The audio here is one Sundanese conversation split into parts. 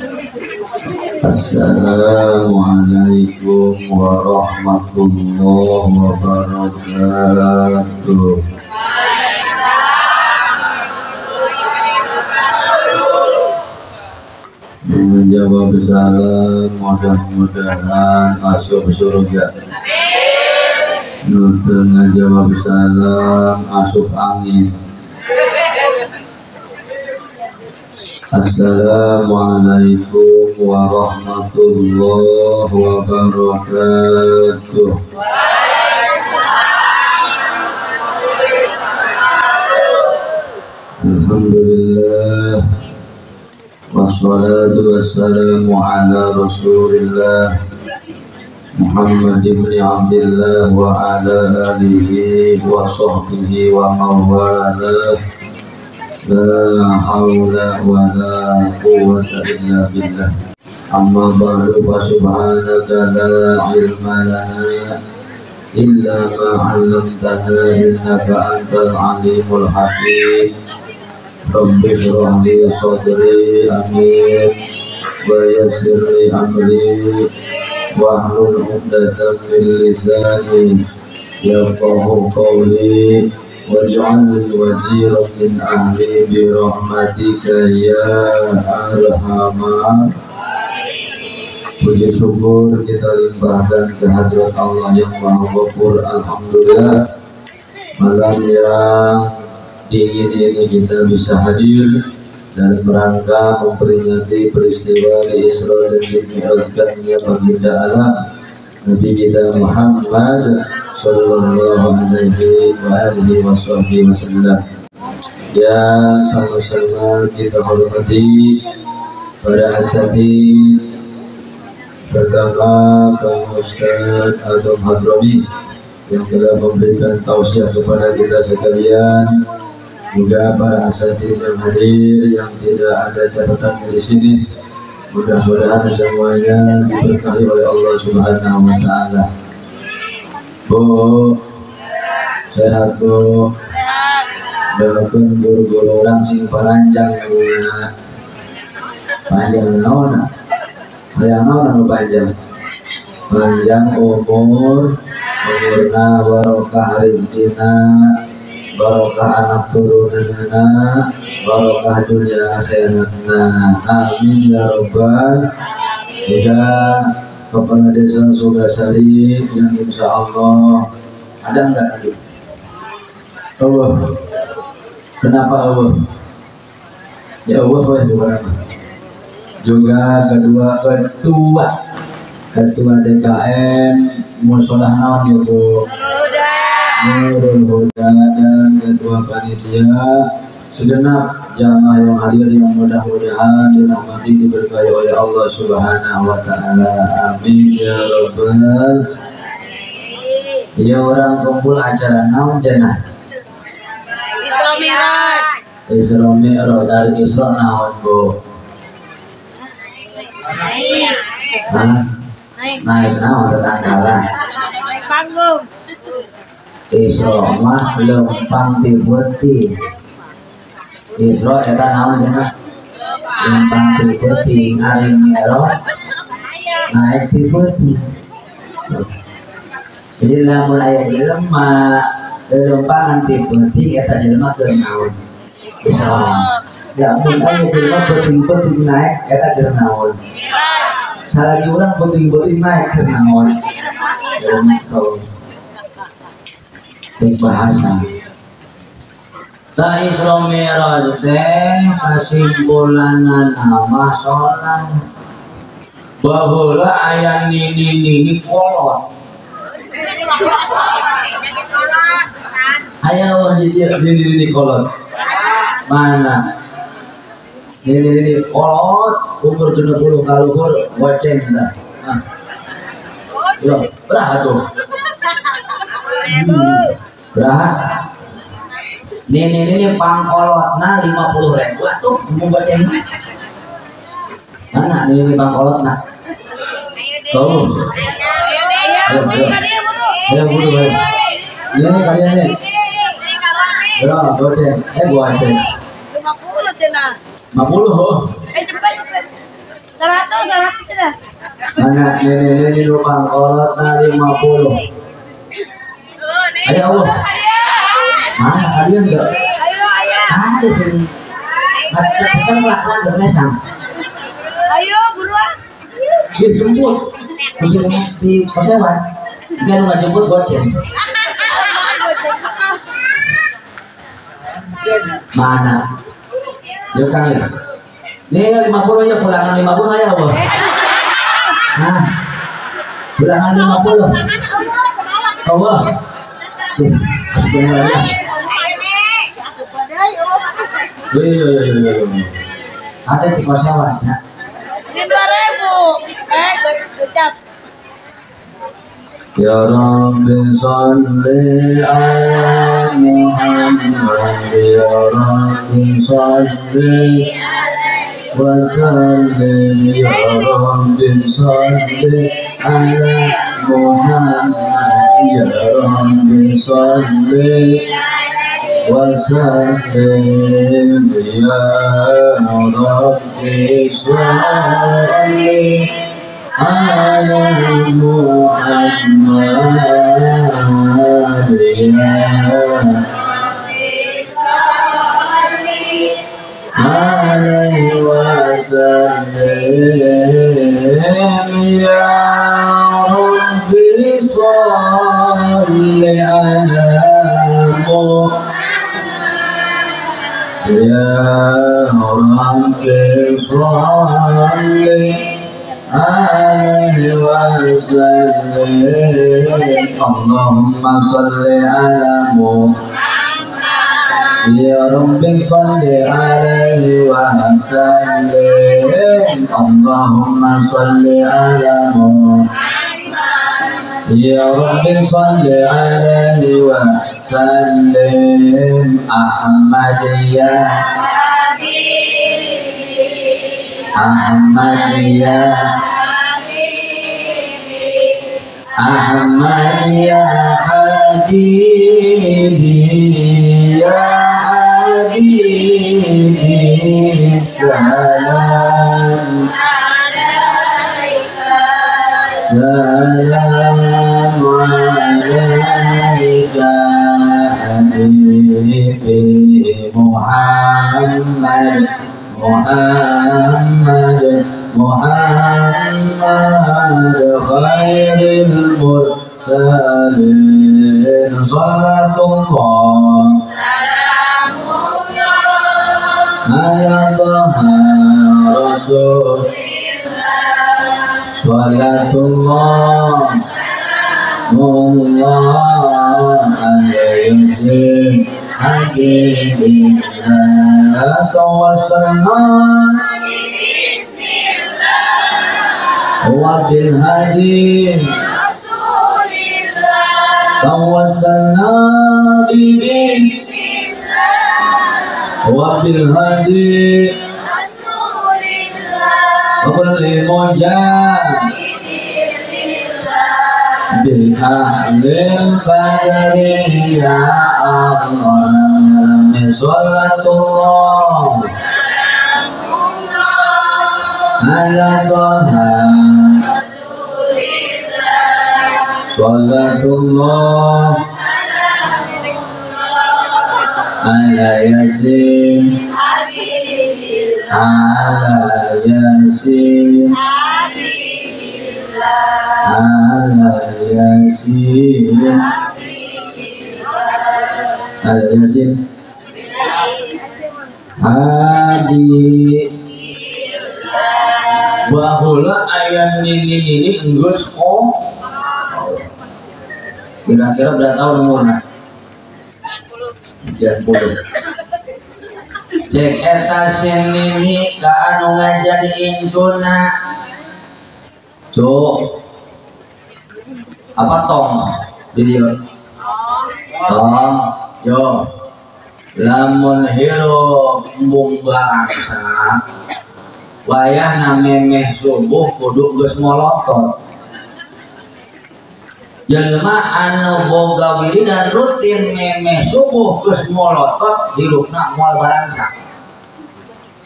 Assalamualaikum warahmatullahi wabarakatuh. Menjawab salam, mudah-mudahan masuk surga. Menjawab salam, masuk angin. Assalamualaikum warahmatullahi wabarakatuh. Alhamdulillah, wassalatu wassalamu ala rasulillah Muhammad ibn Abdillah wa ala alihi wa sahbihi wa mawalah. La hawla wa la quwwata illa billah. Amma ba'du, fa subhanaka la ilma lana illa ma 'allamtana innaka antal alimul hakim. Rabbi shrah li sadri, amin, wa yassir li amri wahlul 'uqdatam min lisani yafqahu qawli waj'alni waziran min ahli bi rahmatika ya arhamar. Puji syukur kita limpahkan kehadrat Allah yang Maha Ghafur. Alhamdulillah, malam yang dingin ini kita bisa hadir dalam rangka memperingati peristiwa di Isra dan Mi'rajnya baginda alam Nabi kita Muhammad sallallahu alaihi wa alihi wasallam. Yang sama-sama kita hormati pada asatid pertama Kang Ustaz Adam Hadrami yang telah memberikan tausiah kepada kita sekalian, juga para asatid yang hadir yang tidak ada catatan di sini. Mudah-mudahan semuanya diberkahi oleh Allah Subhanahu wa taala. Bu, sehat Bu. Doakeun guru-guru urang sing paranjang ya. Panjang naon? Hayang naon anu panjang? Panjang umur, umurna barokah rezekina, barokah anak turunanna, barokah dunia akhiratna. Amin ya rabbal. Juga kepala desa Sugasari yang insya Allah ada enggak nanti? Allah. Kenapa Allah? Ya Allah bukan apa. Juga kedua ketua DKM Musolah naon ya Bu? Nurul Huda dan ketua panitia, segenap jamaah yang hadir yang mudah-mudahan dirahmati diberkahi oleh Allah Subhanahu wa taala. Amin ya rabbal. Ya orang kumpul acara naon cenah? Isra Mi'raj. Isra Mi'raj, dari Isra naon Bu? Naik. Hah? Naik. Naik naon tetanggalan? Naik panggung. Isra mah lempang ti peuting. Isra eta naon cenah? Lempang ti peuting, ari Mi'raj naik ti peuting. Jadi lamun aya jelema lempangan ti peuting eta jelema keur naon? Isra. Lamun aya jelema peuting-peuting naik eta keur naon? Salaki urang peuting-peuting naik keur naon? Cek bahasa. Ta Isra Mi'raj teh kasimpulanna nama sholat. Baheula aya nini-nini kolot. Aya eueuh di dieu nini-nini kolot. Mana? Nini-nini kolot umur 60 kaluhur goceng dah. Nah. Loh, berapa tuh? Berapa? Nini-nini pangkolotna 50.000 atuh umum goceng. Mana nini pangkolotna? Tuh. Ayo buru ayo. Ini kalian nih. Berapa goceng? Goceng. 50 cenah. 50 oh. Cepet cepet. Mana nenek-nenek nu pangkolotna 50. Ayo Allah. Mana kalian enggak? Ayo ayah. Ada sing ngecek lah kan nesang. Ayo buruan. Dijemput. Terus di kosewan. Dia nu ngajemput goceng. Mana? Yuk Kang. Nih 50 ya, pulangan 50 aja apa? Nah, pulangan 50. Allah. Tuh, sebenarnya. Iya. Ada di kosewan ya. Ini 2000. Gocap. Ya Rabbi salli ala Muhammad, ya Rabbi salli wa sallim, ya Rabbi salli ala Muhammad, ya Rabbi salli wa sallim, ya Rabbi salli ala Muhammad, ya Rabbi salli alaihi wasallam, ya Rabbi salli ala Muhammad, ya Rabbi salli alaihi wasallam. Allahumma salli ala Muhammad, ya Rabbi salli alaihi wasallam. Allahumma salli ala Muhammad, ya Rabbi salli alaihi wasallam. Ahmadiyah, Ahmadiyah, Ahmadiyah Habibi, ya Habibi, salam alaika, salam alaika Habibi Muhammad, Muhammad, Muhammad khairil mursalin. Salatullah salamullah ala Taha Rasulillah, salatullah salamullah alaihi habibillah. Tawassalna bismillah wa bil hadi rasulillah, tawassalna bismillah wa bil hadi rasulillah, wa kulli mujahidin bil ahlil qadri ya Allah. Salatullah salamullah ala Taha Rasulillah, salatullah salamullah ala Yasin Habibillah, ala Yasin Habibillah, ala Yasin Habibillah, ala Yasin Hadi. Bahula ayam nini enggeus kok. Kira-kira berapa tahun umurna? 90. Cek eta si nini ka anu ngajari incuna. Cuk. Apa tong? Video. Tong. Yo. Lamun hirup embung bangsa wayahna memeh subuh kudu geus molotot. Jelema anu boga wiridan rutin memeh subuh geus molotot hirupna moal barangsa.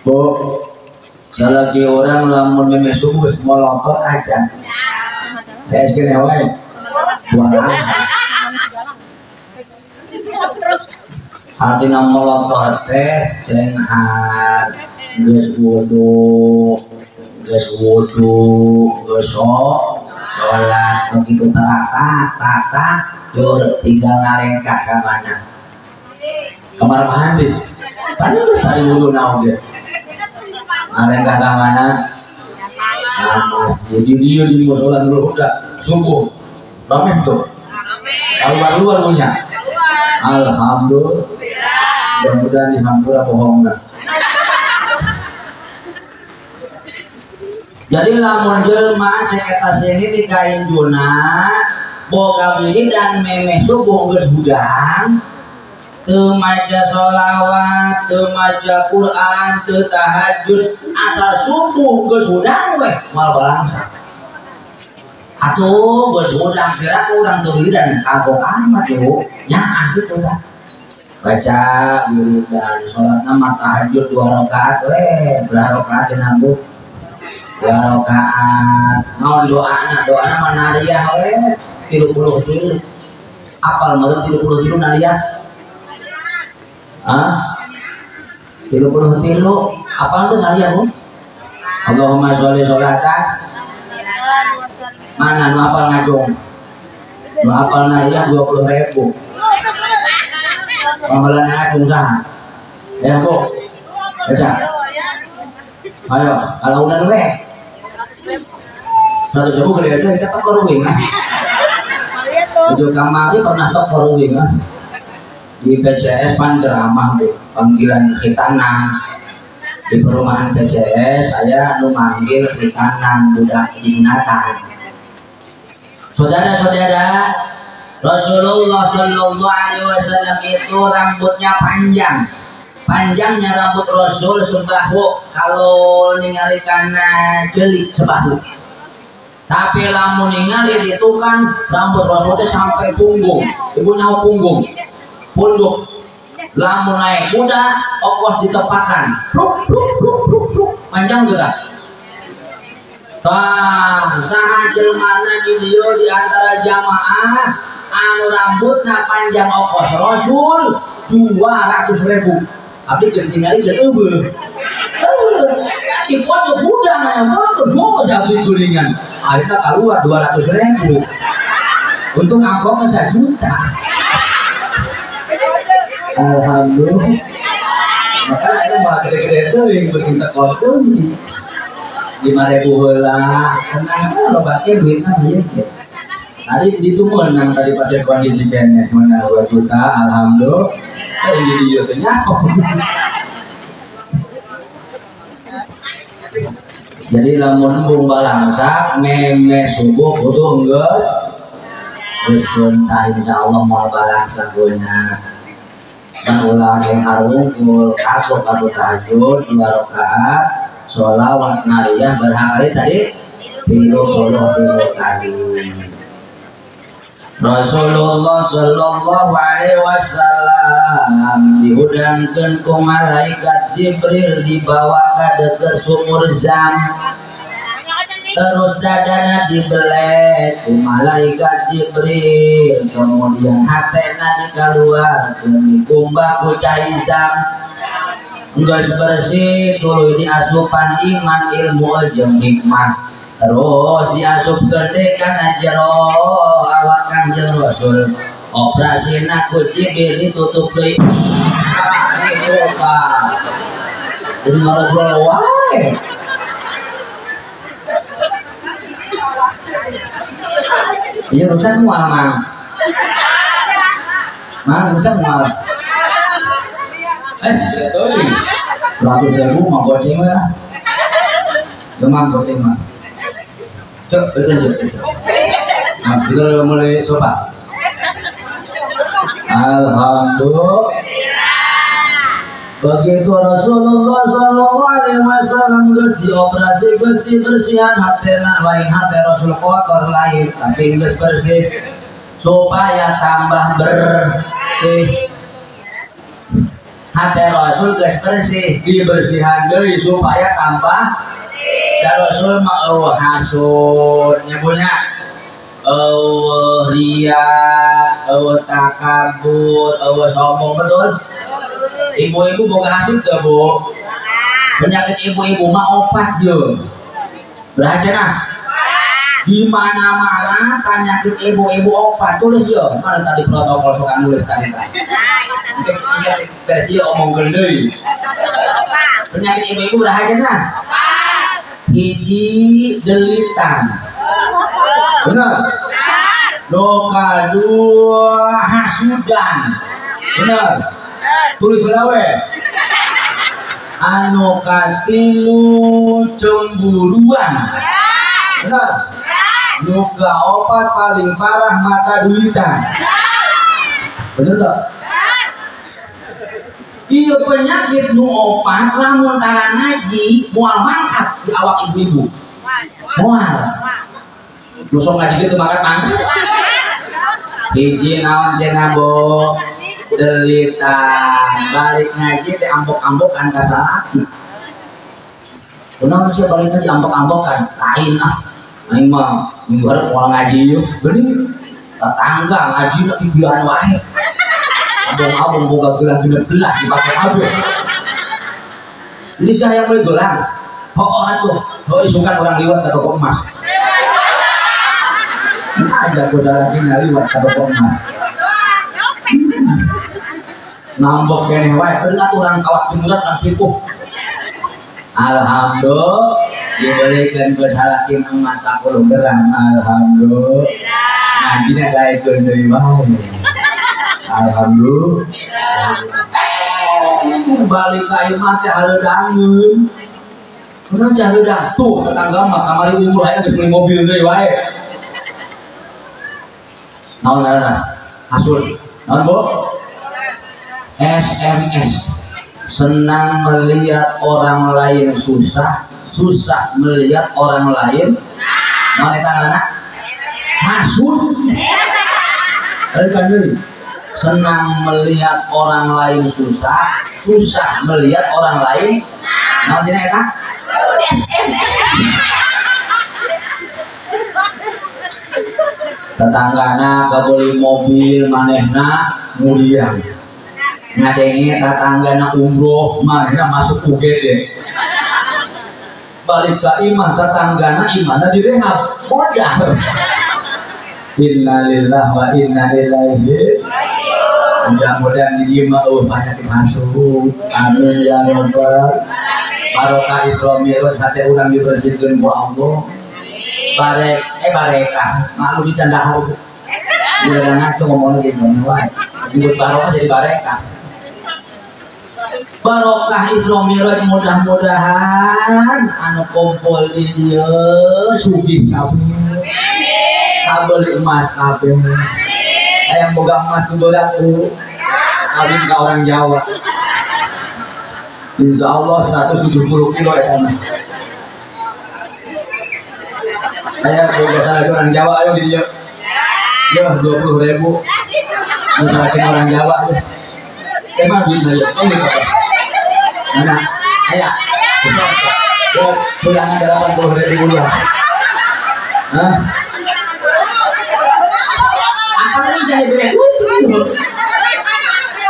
Bu, Salaki orang lamun memeh subuh geus molotot aja. PS kene wae. Buang. Artina molotot teh cenghar geus wudu, geus wudu, geus sholat begitu terata tata dur tinggal ngarengkah ka mana? Kamar mandi. Tadi geus tadi wudu naon ge? Ngarengkah ka mana? Masjid. Di dieu di musala Nurul Huda subuh. Rame tuh. Keluar-luar punya. Alhamdulillah. Mudah-mudahan dihampura bohongna. Jadi lamun jelema cek eta sini di kain juna boga wiridan memeh subuh geus hudang teu maca sholawat, teu maca Quran, teu tahajud, asal subuh geus hudang weh moal balangsa. Atuh geus hudang kira urang teu wiridan kagok amat yo nyaah kitu tah. Baca wiridan salatna mah tahajud 2 rakaat weh, berapa rakaat cenah Bu? 2 rakaat. Naon doana? Doana mah nariah we 33. Apal meureun 33 nariah? Hah? 33 apal tuh nariah Bu? Allahumma sholli sholatan. Mana nu apal ngajong? Nu apal nariah 20.000. Panggalan ngajong saha? Ya Bu. Baca. Ayo, kalau udah we. 100.000 gede aja kita tekor wing. Tujuh kamari pernah tekor wing. Di PCS pan ceramah Bu, panggilan khitanan. Di perumahan PCS saya nu manggil khitanan budak disunatan. Saudara-saudara, Rasulullah Shallallahu Alaihi Wasallam itu rambutnya panjang. Panjangnya rambut Rasul sebahu, kalau ningali kana celik sebahu. Tapi lamun ningali itu kan rambut Rasul itu sampai punggung. Ibunya punggung. Punduk. Lamun naik kuda, okos ditepakan. Pluk pluk pluk pluk pluk. Panjang juga. Tah, saha jelmana di dieu di antara jamaah anu rambutna panjang okos Rasul 200.000. Abdi geus ningali geus eueuh. Di pojok hudang aya motor bawa jabut gulingan. Akhirnya keluar 200.000. Untung angkotnya 1 juta. Alhamdulillah. Maka akhirnya malah gede-gede teuing geus tekor teuing. 5.000 heula. Tenang loba ke duitna ieu teh. Tadi itu menang tadi pas kondisi kene menang 2 juta, alhamdulillah. Ini dia teh nyaho. Jadi lamun embung balangsa memeh subuh kudu geus geus tuntah insyaallah moal balangsa guna. Dan ulah yang harungkul kagok atau tahajud 2 rakaat sholawat nariyah berhari tadi 33 kali. Rasulullah Shallallahu Alaihi Wasallam dihudangkeun ku malaikat Jibril dibawa ka deukeut sumur Zam. Terus dadana dibelek ku malaikat Jibril, kemudian hatena dikaluarkeun dikumbah ku cai Zam. Geus bersih tuluy diasupan iman ilmu jeung hikmah. Terus diasupkeun deui kana jero awak Kangjeng Rasul. Operasina ku Jibril ditutup deui. Gitu Pak. Jadi ngobrol wae. Iya rusak mual mang. Mang rusak mual. Teuing. 100.000 mah goceng we lah. Demam goceng mah. Cek, cek, cek. Nah, kita udah mulai sofa. Alhamdulillah. Begitu Rasulullah Shallallahu Alaihi Wasallam geus dioperasi, geus dibersihan hatena, lain hati Rasul kotor lain, tapi geus bersih supaya tambah bersih. Hate Rasul geus bersih, dibersihan deui supaya tambah bersih. Da Rasul mah eueuh hasud, nya eueuh ria, eueuh takabur, eueuh sombong, betul? Ibu-ibu boga hasud teu, Bu? Penyakit ibu-ibu mah opat ye. Berhacenah. Di mana-mana penyakit ibu-ibu opat, tulis yo. Mana tadi protokol suka nulis tadi. Mungkin versi omongkeun deui. Penyakit ibu-ibu berhacenah. Hiji delitan. Benar. Nu kadua hasudan. Benar. Tulis we. Anu katilu cemburuan. Benar. Nu kaopat paling parah mata duitan. Bener tak? Iya penyakit nu opat lamun tara ngaji moal mangkat di awak ibu-ibu. Moal. Nu sok ngaji kitu mangkat mangkat. Hiji naon cenah bo? Delitan. Balik ngaji teh ambok-ambokan ka salaki. Kunaon sih balik ngaji ambok-ambokan? Lain ah. Aing mah minggu hareup moal ngaji yeuh. Geuning tetangga ngaji mah gigian wae. Abang-abang boga gelang 16 dipake kabeh. Jadi siapa yang beli gelang? Hooh atuh, hooh isukan orang liwat ke toko emas. Aja gua darah liwat ke toko emas. Ngambek keneh wae, keun atuh urang kawat jemuran urang sipuh. Alhamdulillah diberikan ke salaki emas 10 gram. Alhamdulillah. Ngajina daekeun deui wae. Alhamdulillah. Balik ka imah teh haleudangeun. Kunaon sih haleudang? Tuh tetangga mah kamari umur aya geus meuli mobil deui wae. Naon ngaranna? Hasud. Naon, Bu? SMS. Senang melihat orang lain susah, susah melihat orang lain. Naon eta ngaranna? Hasud. Balikan deui. Senang melihat orang lain susah, susah melihat orang lain. Naon dina eta? Tetanggana kabeli mobil manehna muliang. Ngadenge tetanggana umroh manehna masuk UGD. Balik ka imah tetanggana imahna direhab modal. Innalillahi wa inna ilaihi. Mudah-mudahan di mah eueuh penyakit hasud. Amin ya rabbal. Barokah Isra Mi'raj hate urang dibersihkeun ku Allah. Barek barekah malu dicandahar. Udah ngaco ngomongna gitu wae. Disebut barokah jadi barekah. Barokah Isra Mi'raj mudah-mudahan anu kumpul di dieu sugih kabeh. Kabeuli emas kabeh. Hayang boga emas nu berat ku kawin ka orang Jawa. Insya Allah 170 kilo ya mah. Saya boga salah orang Jawa ayo di dieu. Ya 20.000. Nu salakin orang Jawa. Emang duit aja. Oh gitu. Mana? Aya. Oh, pulangan 80.000 udah. Hah? Apa nih jadi duit?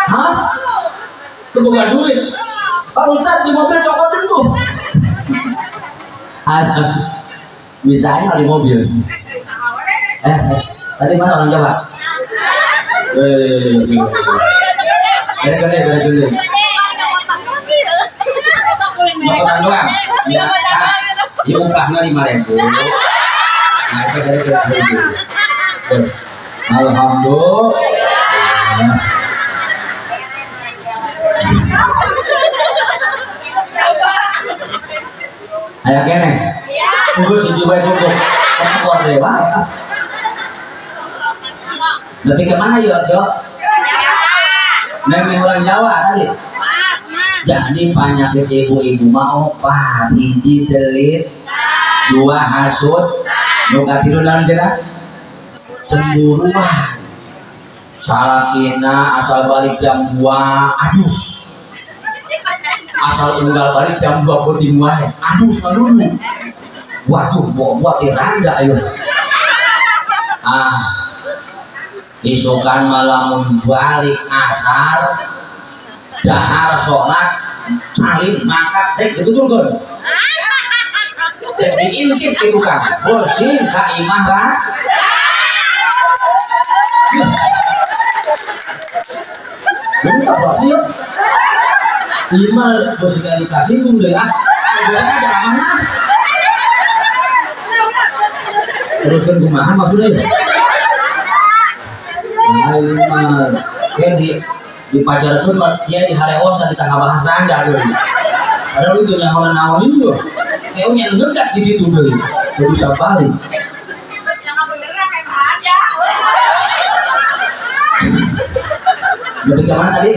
Hah? Itu bukan duit. Pak Ustadz di mobil cokotin tuh. Ada. Bisa aja di mobil. Tadi mana orang Jawa? Gede. Makotan doang. Ya, ya upahnya 5.000. Nah itu gede. Alhamdulillah. Ayo kene. Tunggu siji wae cukup. Tekor dewe wae. Lebih kemana yo, Jo? Memang orang Jawa tadi. Jadi penyakit ibu-ibu mah opat, hiji telit, dua hasud, nu katilu naon cenah? Cemburuan. Salakina asal balik jam 2, adus. Asal unggal balik jam 2 peuting wae. Aduh salulu. Waduh, buat randa ayo. Ah. Isukan malam balik asar dahar sholat salin mangkat rek dituturkeun. Rek diintip itu kan. Bosing ka imah kan. Bener tak bosing? Imah bosing edukasi itu deui ah. Bukan aja mana. Terusan kumaha maksudnya ya? Nah, di pajar pun dia di harewosa di tengah bahas randa dulu. Padahal itu yang naon itu, kayaknya ngegat di situ dulu, gak bisa balik. Lebih ke mana tadi?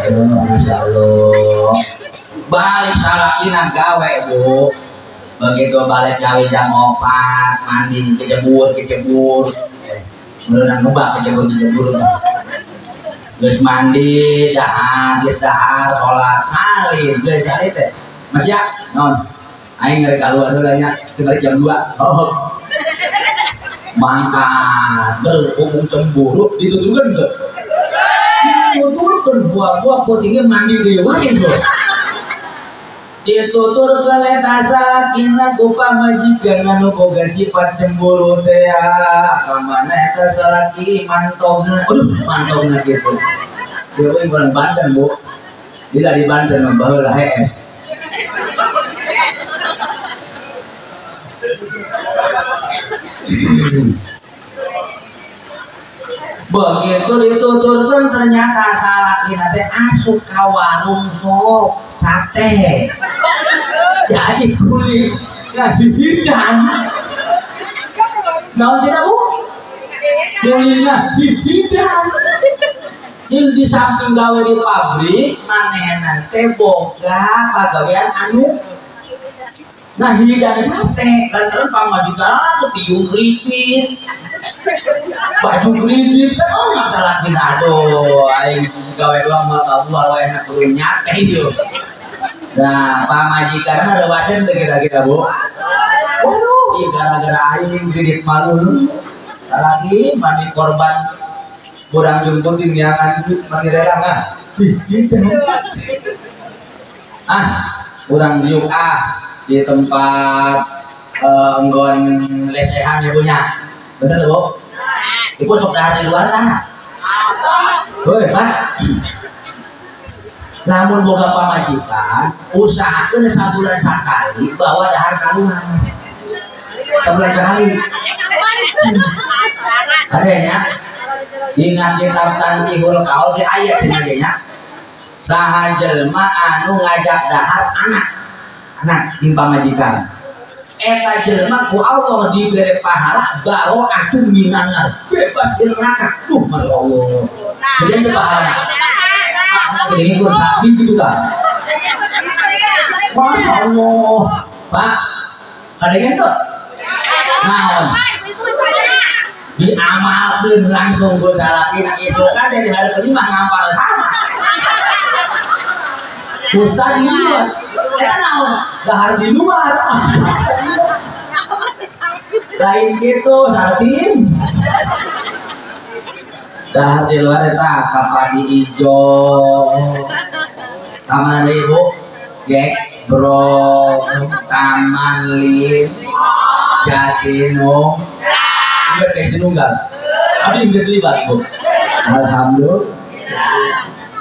Ayo, masya Allah. Balik salakina gawe bu. Begitu balik gawe jam 4, mandi kecebur, merenang ngebak kecebur. Geus mandi, dahar, geus dahar, sholat, salin, geus salin teh. Mas ya, non, aing ngerek keluar heula nya, balik jam 2. Oh. Mangkat berhubung cemburu dituturkeun teu? Dituturkeun buah-buah peutingnya mandi deui wae tuh. Dituturkeun eta salakina ku pamajikan anu boga sifat cemburu teh ka mana eta salaki mantogna. Aduh, mantogna kitu. Deui we urang Banten, Bu. Bila di Banten mah baheula hees. Begitu dituturkan ternyata salakina teh asup ka warung sok sate. Jadi kulit ngahihidan. Naon cenah Bu? Kulit ngahihidan. Jadi di samping gawe di pabrik manehna teh boga pagawean anu nah hidan sate lantaran pamajikan tuh tiung keripit baju keripit kan oh nggak salah kita aduh aing gawe doang mal keluar wae enak kudu nyate ieu. Nah pamajikan mah rewaseun teh kira-kira Bu. Waduh ieu gara-gara aing kredit malu salaki mani korban kurang jemput neangan duit mani rerang ah. Ah urang diuk ah di tempat enggon lesehan ibunya, bener tuh Bu? Ibu sok dahar di luar kan? Hoi Pak, lamun boga pamajikan, usahakeun sabulan sakali bawa dahar kaluar, sabulan sekali. Ada nya? Dina kitab Tanbihul Qaul di ayat cenah ge nya. Saha jelema anu ngajak dahar anak di pamajikan eta jelema ku Allah dibere pahala baro'atun minan nar, bebas di neraka. Duh masya Allah, jadi itu pahala ini pun saksi gitu kan, masya Allah Pak kadangnya tuh naon diamalkeun langsung ku salakina isukan dari hari kelima ngampar sama Ustaz di luar, eta naon? Dahar di luar. Lain gitu, sartim. Dahar di luar eta kapadi ijo. Taman deui Bu, Gek Bro, Taman Lim, Jatinung. Geus kayak Tinunggal. Abdi geus libat, Bu. Alhamdulillah.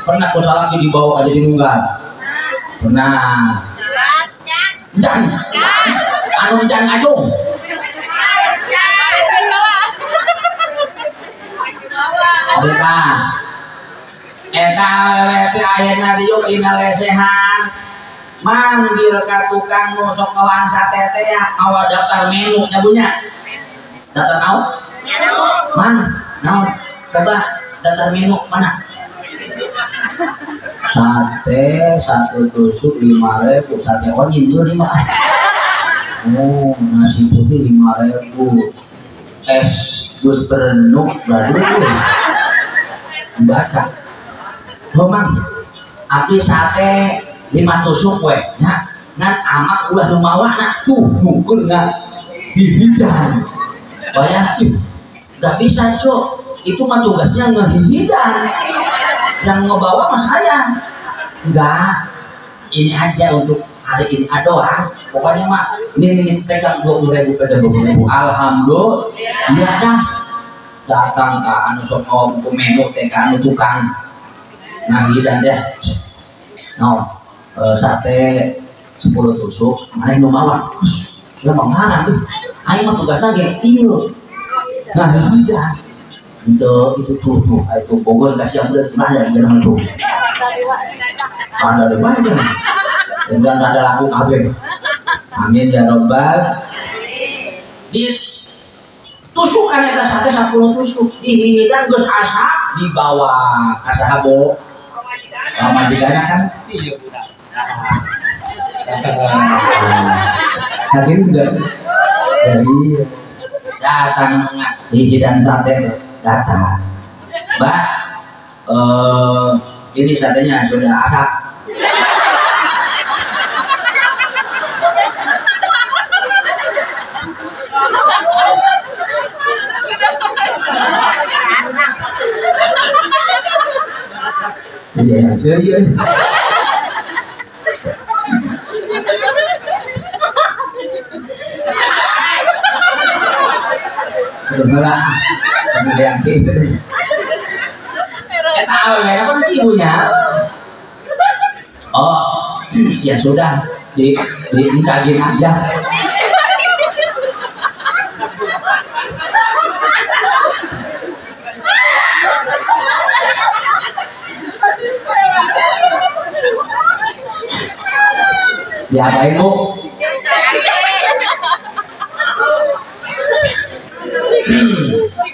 Pernah ku salaki dibawa ka Jatinunggal. Pernah. Encan. Anu encan ngacung. Eta. Eta awewe teh ayeuna diuk dina lesehan. Manggil ka tukang nu sok ngawang sate teh mawa daftar menu nya Bu nya. Daftar naon? Man, naon? Coba daftar menu mana? Sate satu tusuk 5.000, sate onyit itu 5. Oh, nasi putih 5.000, es bus perenuk baru baca. Oh mang, Abdi sate 5 tusuk we nya ngan amak ulah nu mawana tuh mungkin nggak hihidan. Bayang nggak bisa cok, itu mah tugasnya ngehihidan, yang ngebawa mah saya. Enggak, ini aja untuk hari ini doang. Pokoknya mah ini pegang 20.000, pegang 20.000. Alhamdulillah dah. Datang ke anu sok mawa buku menu teh ka anu tukang ngahidan deh. No, sate 10 tusuk, mana nu mawa? Sudah mana tuh? Aing mah tugasna ge ieu. Ngahidan. Untuk itu tuh itu Bogor kasih yang udah pernah ya jangan tuh. Mana dari mana sih? Dan nggak ada laku kabeh. Amin ya robbal. Di tusukan eta sate 10 tusuk dihihidan geus asap dibawa ka saha bo? Pamajikanna kan iya budak. Kasih enggak? Jadi datang hihidan sate datang. Mbak, ini satenya sudah asap. Iya, serius. Udah yang gitu. Tahu ya, kan ibunya. Oh, ya sudah, di encagin aja. Diapain bu?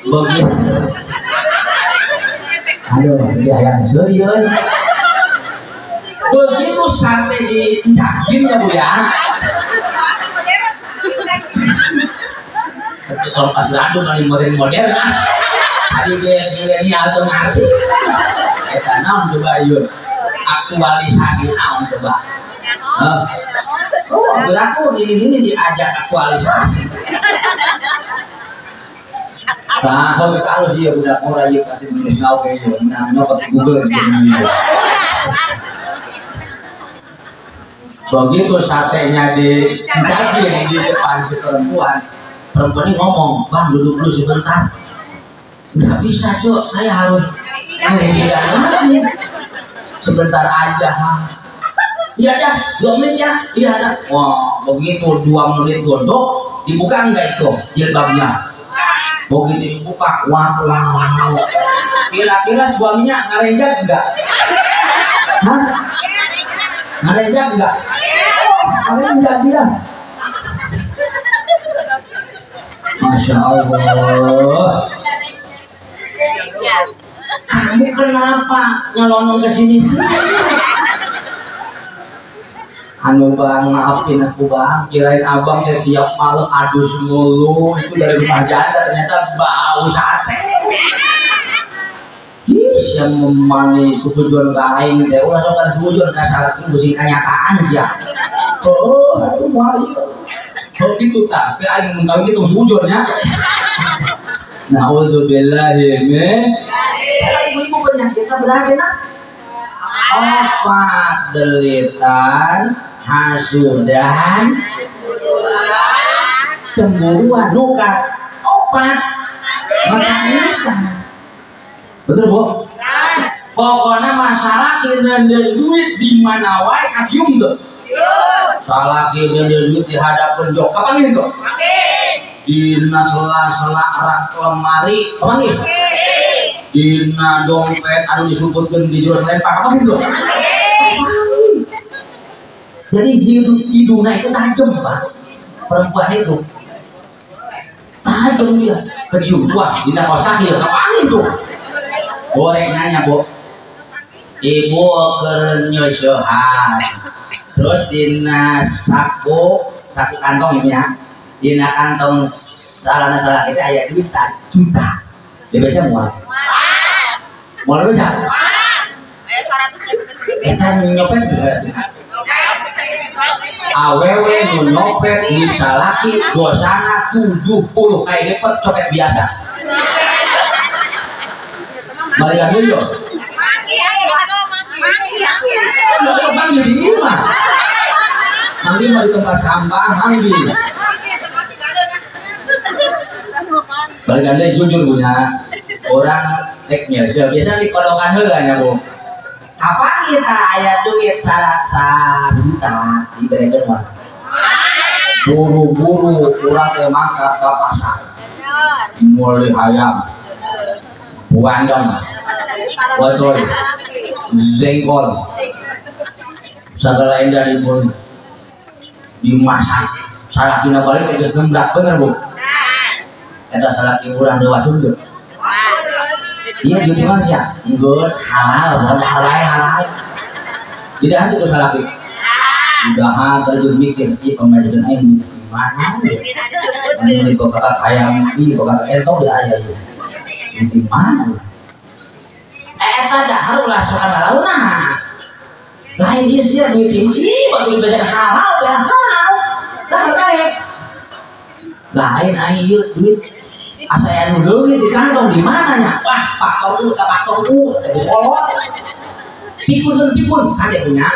Begitu. Aduh, dia yang serius. Begitu sate dicakin ya bu ya. Kalau pas Bandung kali modern-modern ah. Tadi milenial tuh ngerti. Eta naon coba yuk. Aktualisasi naon coba. Oh, berlaku ini diajak aktualisasi. Nah, kalau harus dia budak murah dia pasti nulis tahu kayaknya. Nah, nyokot di Google gitu. Begitu satenya dicakin di depan si perempuan, perempuan ini ngomong, "Bang, duduk dulu sebentar." Nggak bisa, Cok, saya harus ngehidan lagi. Sebentar aja. Iya dah, 2 menit ya. Iya dah. Wah, begitu 2 menit gondok, dibuka enggak itu jilbabnya? Begitu dibuka, wah, wah, wah. Kira-kira suaminya ngarenjak enggak? Hah? Ngarenjak enggak? Ngarenjak dia. Masya Allah. Kamu kenapa nyelonong ke sini? Anu bang, maafin aku bang, kirain abang ya tiap malam adus mulu, itu dari rumah janda ternyata bau sate. His, yang memani sukujuan ke aing teh, ulah sok kana sukujuan ka salah pusing kenyataan sih ya. Oh, aduh moal ieu. Oh kitu tah, ke aing mun kawin kitu sukujuannya. Nauzubillahi min. Eta ibu-ibu penyakitna berapa nah? Opat delitan, hasudan, cemburuan, duka, opat, mata. Betul bu? Pokoknya masalah kita duit di mana wae kasium tuh. Salah kita duit di hadapan jok, kapan ini tuh? Dina sela-sela rak lemari, kapan ini? Dina dompet anu disumputkeun di jero selempang, kapan itu? Jadi hidungnya itu tajam pak, perempuan itu tajam dia. Kecium, wah dina kaos kaki ya, kapan itu? Boleh nanya bu, ibu keur nyeusehan, terus dina saku kantong ibu ya, dina kantong salana salah itu aya duit 1 juta, bebasnya mual. Mau lu cak? Ayo 100 ribu. Eta nyopet juga sih. Awewe nu nyopet duit salaki dosana 70 kali lipat copet biasa. Balikan dulu. Manggil di imah. Manggil mah di tempat sampah, manggil. Balikan deh jujur punya orang rek nyeuseul biasa dikodokan heula nya Bu. Kapan kita aya duit sajuta diberikan mah? Buru-buru urang teh mangkat ka pasar. Meuli hayam, bandeng, botol, jengkol, segala indah dibeli, dimasak. Salakina balik teh geus nembrak bener Bu. Eta salaki urang dewasa teu. Iya gitu kan sih, geus halal, bukan halal halal. Tidak hati tuh salaki. Udah terjun mikir, ih pemajikan aing di mana ya? Ini bakal hayam, ih bakal entong di aya ieu. Di mana? Eta dahar ulah sokan lalauna. Lain ieu sia duit ieu batu dibajar halal teh halal. Dahar kae. Lain aing ieu duit asa aya nu leungit di kantong di mana nya? Wah, faktor u ka faktor u teh kolot. Pikun pikun kade punya.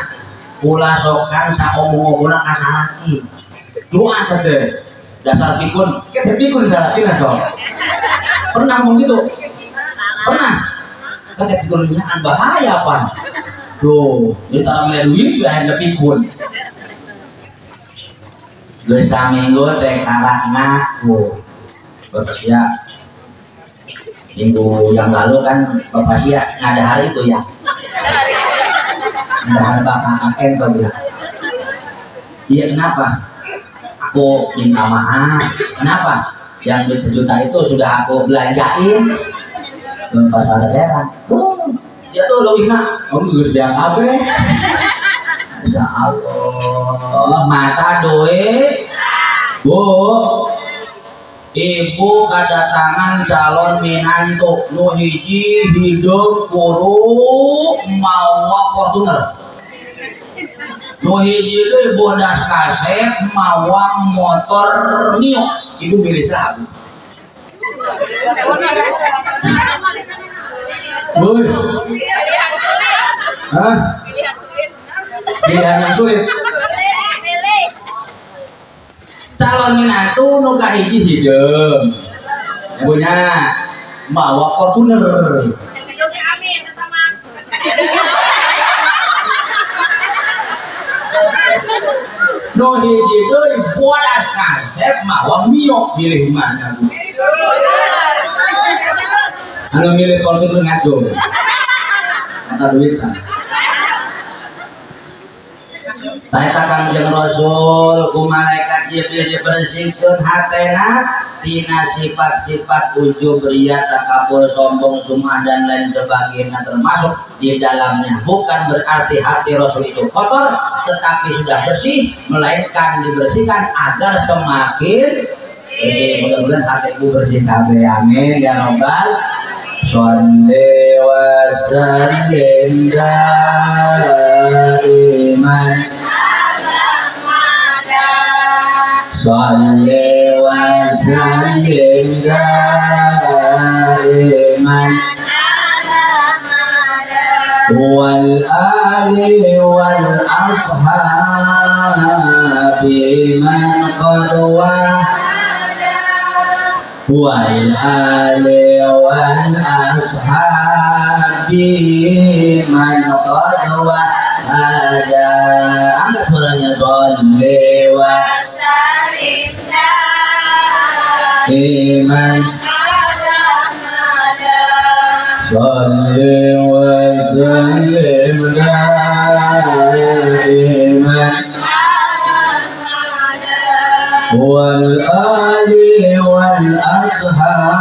Ulah sokan saomong-omongna ka salaki. Doa teh dasar pikun, kita pikun salakina sok. Pernah ngomong gitu? Pernah. Kan pikun nyaan bahaya pan. Tuh, jadi tanam duit ya pikun. Geus saminggu teh karak ngaku. Bapak Sia minggu yang lalu kan Bapak Sia ngadahar itu ya, ngadahar Bapak KKN kau bilang. Iya kenapa? Aku minta maaf. Kenapa? Yang duit sejuta itu sudah aku belanjain ke pasar Serang. Oh, dia tuh lebih nak, kamu juga sudah kabeh. Ya Allah, mata duit, Bu. Ibu kedatangan calon minantu nu hiji hidung kuru mawa Fortuner, nu hiji deui bodas kaset mawa motor Mio. Ibu milih saha? Bu. Pilihan sulit. Hah? Pilihan sulit. Pilihan yang sulit. Calon minantu nu kahiji hideung. Ibunya mawa Fortuner. Hidungnya amis eta mah. Nu hiji deui bodas kasep mawa Mio. Milih mana Bu? Anu milih Fortuner ngaco. Mata duit kan. Taeta Kangjeng Rasul ku malaikat Jibril dibersihkeun hatena tina sifat-sifat ujub, riya, takabur, sombong, sum'ah dan lain sebagainya termasuk di dalamnya. Bukan berarti hati Rasul itu kotor, tetapi sudah bersih, melainkan dibersihkan agar semakin bersih. Mudah-mudahan hatiku bersih kabeh. Amin ya rabbal. Sholli wa sallim daiman. Sholli wa sallim daiman wal ali wal ashabi man qad wa wal ali wal ashabi man qad wa ada. Angkat suaranya. Sholli wa iman sholli wa sallim daiman wal ali wal ashabi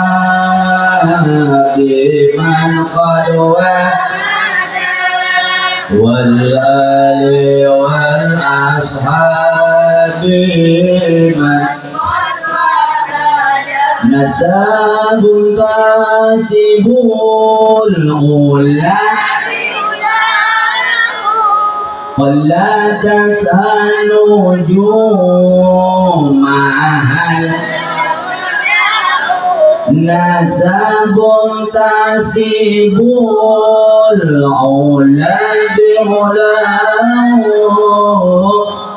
man qad wa wal ali wal ashabi man nasabun tasibul ula Wala tas'alu juma'ahal nasabun tasibul ula bihulahu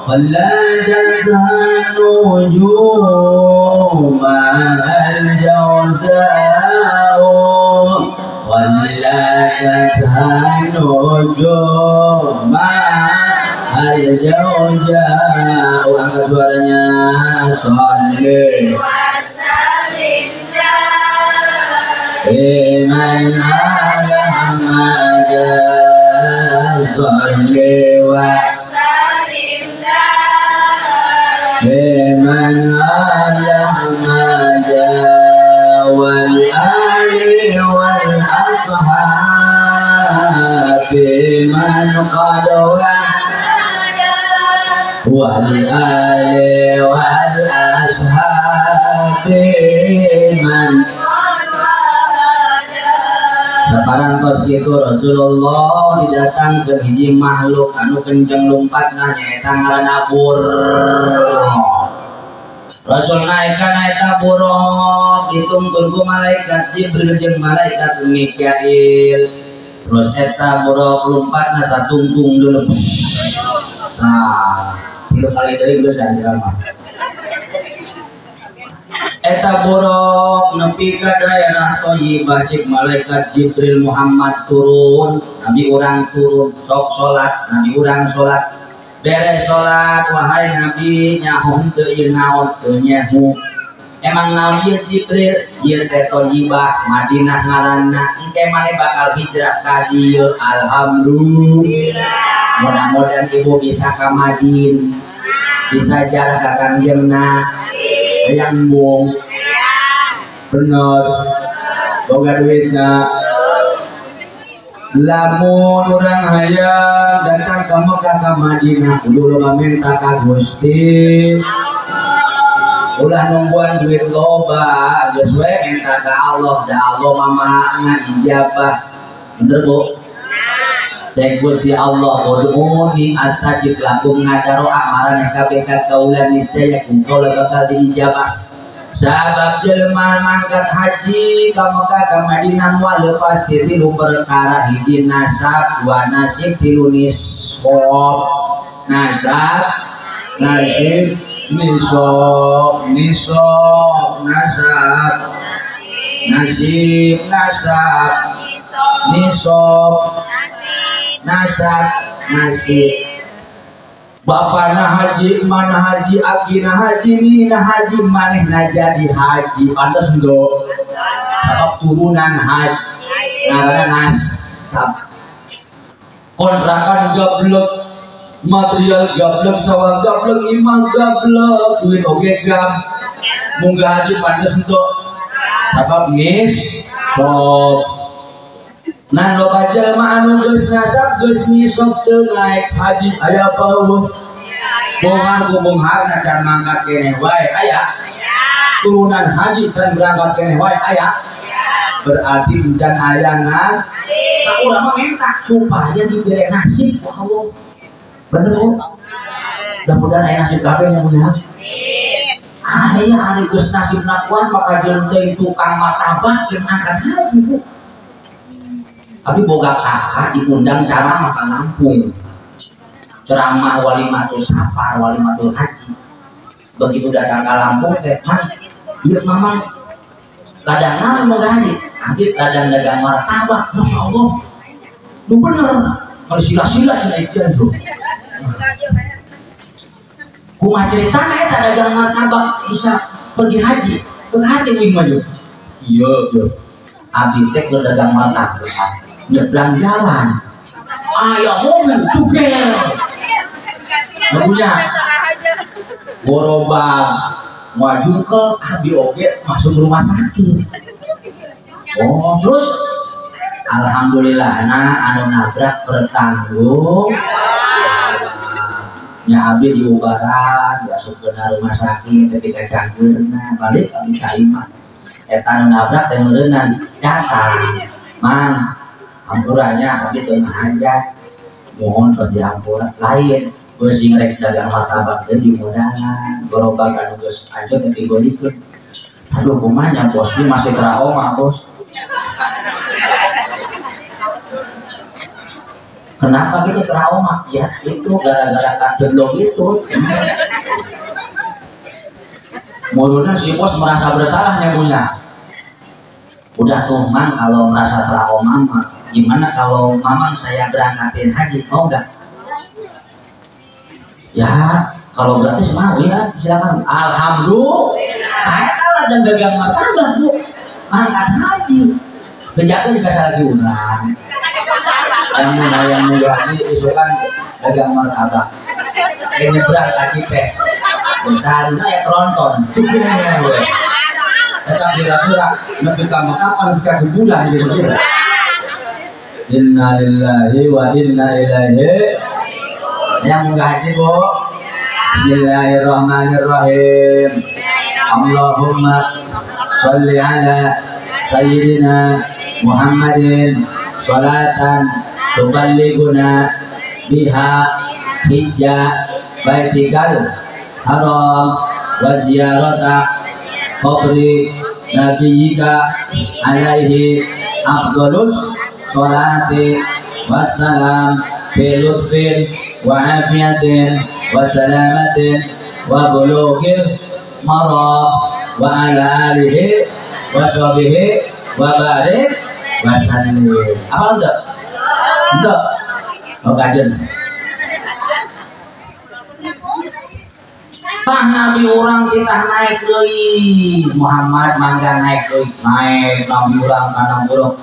wala tas'alu juma'ahal jawza'u wala tas'alu juma'ahal jawza'u. Angkat suaranya. Salli man ala Muhammad salli wa sallim man ala Muhammad wal ali wal ashabi man qad wal ali wal ashabi man. Saparantos kitu Rasulullah didatangkeun hiji makhluk anu kenceng lumpatna nyaeta ngaranna buraq. Rasul naik kana eta buraq ditungtun ku malaikat Jibril jeung malaikat Mikail. Terus eta buraq lumpatna satungtung dulu. Nah, tilu kali deui geus anjeun mah. Eta buraq nepi ka daerah Thayyibah cik malaikat Jibril Muhammad turun, nabi urang turun sok salat, nabi urang salat. Beres salat wahai nabi nyaho henteu ieu naon teu nyaho. Emang naon ieu Jibril? Ieu teh Thayyibah Madinah ngaranna. Engke maneh bakal hijrah ka dieu. Alhamdulillah. Mudah-mudahan ibu bisa ka Madinah, bisa jarah ka Kangjengna. Yang buang bener boga duitna. Lamun urang hayang datang ke Mekah ka Madinah kudu loba minta ka Gusti, ulah nungguan duit loba geus we minta ka Allah, da Allah mah maha ngijabah. Bener Bu? Cek Gusti Allah ud'uni astajib lakum ngadaroa maraneh kabeh ka kaula niscaya ku kaula bakal diijabah. Sabab jelema mangkat haji ka Mekah ka Madinah moal lepas ti tilu perkara, hiji nasab, dua nasib, tilu nisab. Nasab, nasib, nisab, nisab, nasab, nasib, nasab, nisab, nasab, nasib. Bapana haji, mana haji, akina haji, nina haji, manehna jadi haji. Pantes henteu? Sabab turunan haji, ngaranna nasab. Kontrakan gablek, material gablek, sawah gablek, imah gablek, duit oge gam. Munggah haji pantes henteu? Sabab nisab. Nah loba jelema anu geus nasab geus nisab teu naik haji aya apa eueuh? Bonghar ku bongharna can mangkat keneh wae aya. Turunan haji can berangkat keneh wae aya. Berarti encan aya nas. Tak urang mah minta supaya dibere nasib ku Allah. Bener kok? Mudah-mudahan aya nasib kabeh nya mun. Aya ari geus nasibna kuat maka jeung teh tukang martabak jeung angkat haji Bu. Tapi boga kakak diundang ceramah ke Lampung, ceramah walimatul safar, walimatul haji. Begitu datang ke Lampung teh, "Mang, ieu mamang ladang naon mau haji?" Abdi ladang dagang martabak, Masya Allah. Lu bener, kalau sila-sila cenah ieu bro. Kumaha ceritana eta dagang martabak bisa pergi haji? Ke hati uing mah ieu. Iya, iya. Abdi teh keur dagang martabak, nyebrang jalan, ayah mobil cukel, ngebunya, gorobak, ngajungkel, abi oge masuk rumah sakit. Oh terus, alhamdulillah nah anu nabrak bertanggung, nya abi diubaran, diasup ke rumah sakit, ketika cangkeurna balik abi ka imah, eta anu nabrak teh meureunnan datang, mang. Ampurannya abdi teu ngahajat. Mohon tos dihampura lain geus rek dagang martabak teh di modalan gerobak anu geus anjeun teh digolikeun. Aduh kumaha nya bos ini masih trauma bos. Kenapa gitu trauma? Ya itu gara-gara kajeblok itu. Mulutnya si bos merasa bersalah nyabunya. Udah tuh mang kalau merasa trauma mah gimana kalau mamang saya berangkatin haji mau nggak? Ya kalau gratis mau ya silakan. Alhamdulillah. Kayak kalau dan dagang martabak bu, angkat haji. Bejakan juga salah diundang. Yang mau haji isukan dagang martabak. Nyebrang haji tes. Besarnya ya tronton. Cukup ya gue. Tetap kira-kira lebih kamu kapan lebih ke bulan gitu. Inna lillahi wa inna ilaihi. Yang enggak haji bu. Bismillahirrahmanirrahim. Allahumma sholli ala sayyidina Muhammadin sholatan tuballighuna biha hijja baitikal haram wa ziyarata qabri nabiyyika alaihi afdhalus sholati wassalam fi lutfin wa afiyatin wa salamatin wa bulughil maram wa ala alihi wa sahbihi wa barik wa sallim. Apa enggak? Enggak. Oh kajen. Tah nabi orang kita naik deui. Muhammad mangga naik deui. Naik nabi urang kana buruk.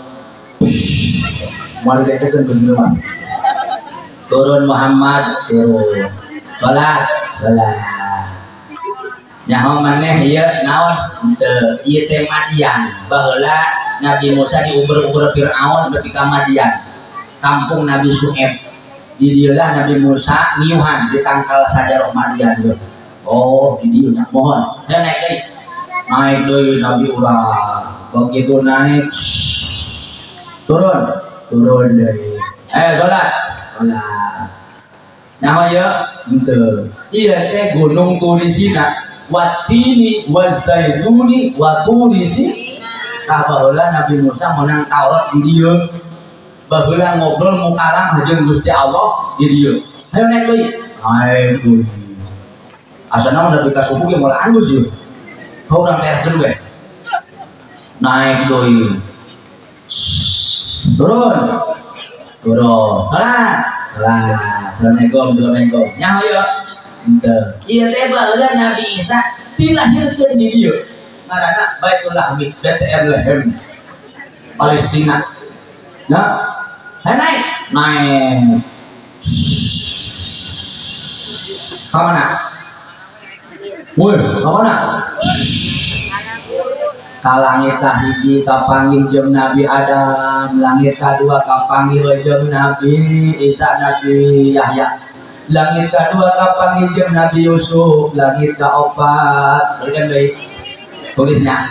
Moal dikecekeun bener mah. Turun Muhammad turun. Salat, salat. Nyaho maneh ieu naon? Henteu. Ieu teh Madian. Baheula Nabi Musa diuber-uber Firaun nepi ka Madian. Kampung Nabi Syuaib. Di dieulah Nabi Musa ngiuhan di tangkal sajarah Madian ieu. Oh, di dieu nya mohon. Hayo naik deui. Naik deui Nabi urang. Begitu naik turun, turun deui. Salat. Salat. Nyaho ieu? Henteu. Ieu teh Gunung Turisina. Watini wazaituni waturisi. Tah baheula Nabi Musa menang Taurat di dieu. Baheula ngobrol mukalang jeung Gusti Allah di dieu. Hayo naik deui. Naik deui. Asana mah nepi ka subuh ge moal anggus ieu. Hau urang tereskeun we. Naik deui. Turun. Turun. Salat. Salat. Assalamualaikum, assalamualaikum. Nyaho ieu. Henteu. Ieu teh baheula Nabi Isa dilahirkeun di dieu. Ngaranna Baitul Lahmi, Bethlehem, Palestina. Nah, naik, naik. Ka mana? Woi, ka mana? Ka langit kahiji kapanggih jeung Nabi Adam, langit kadua kapanggih jeung Nabi Isa, Nabi Yahya. Langit kadua kapanggih jeung Nabi Yusuf, langit kaopat, berikan deui. Tulisnya.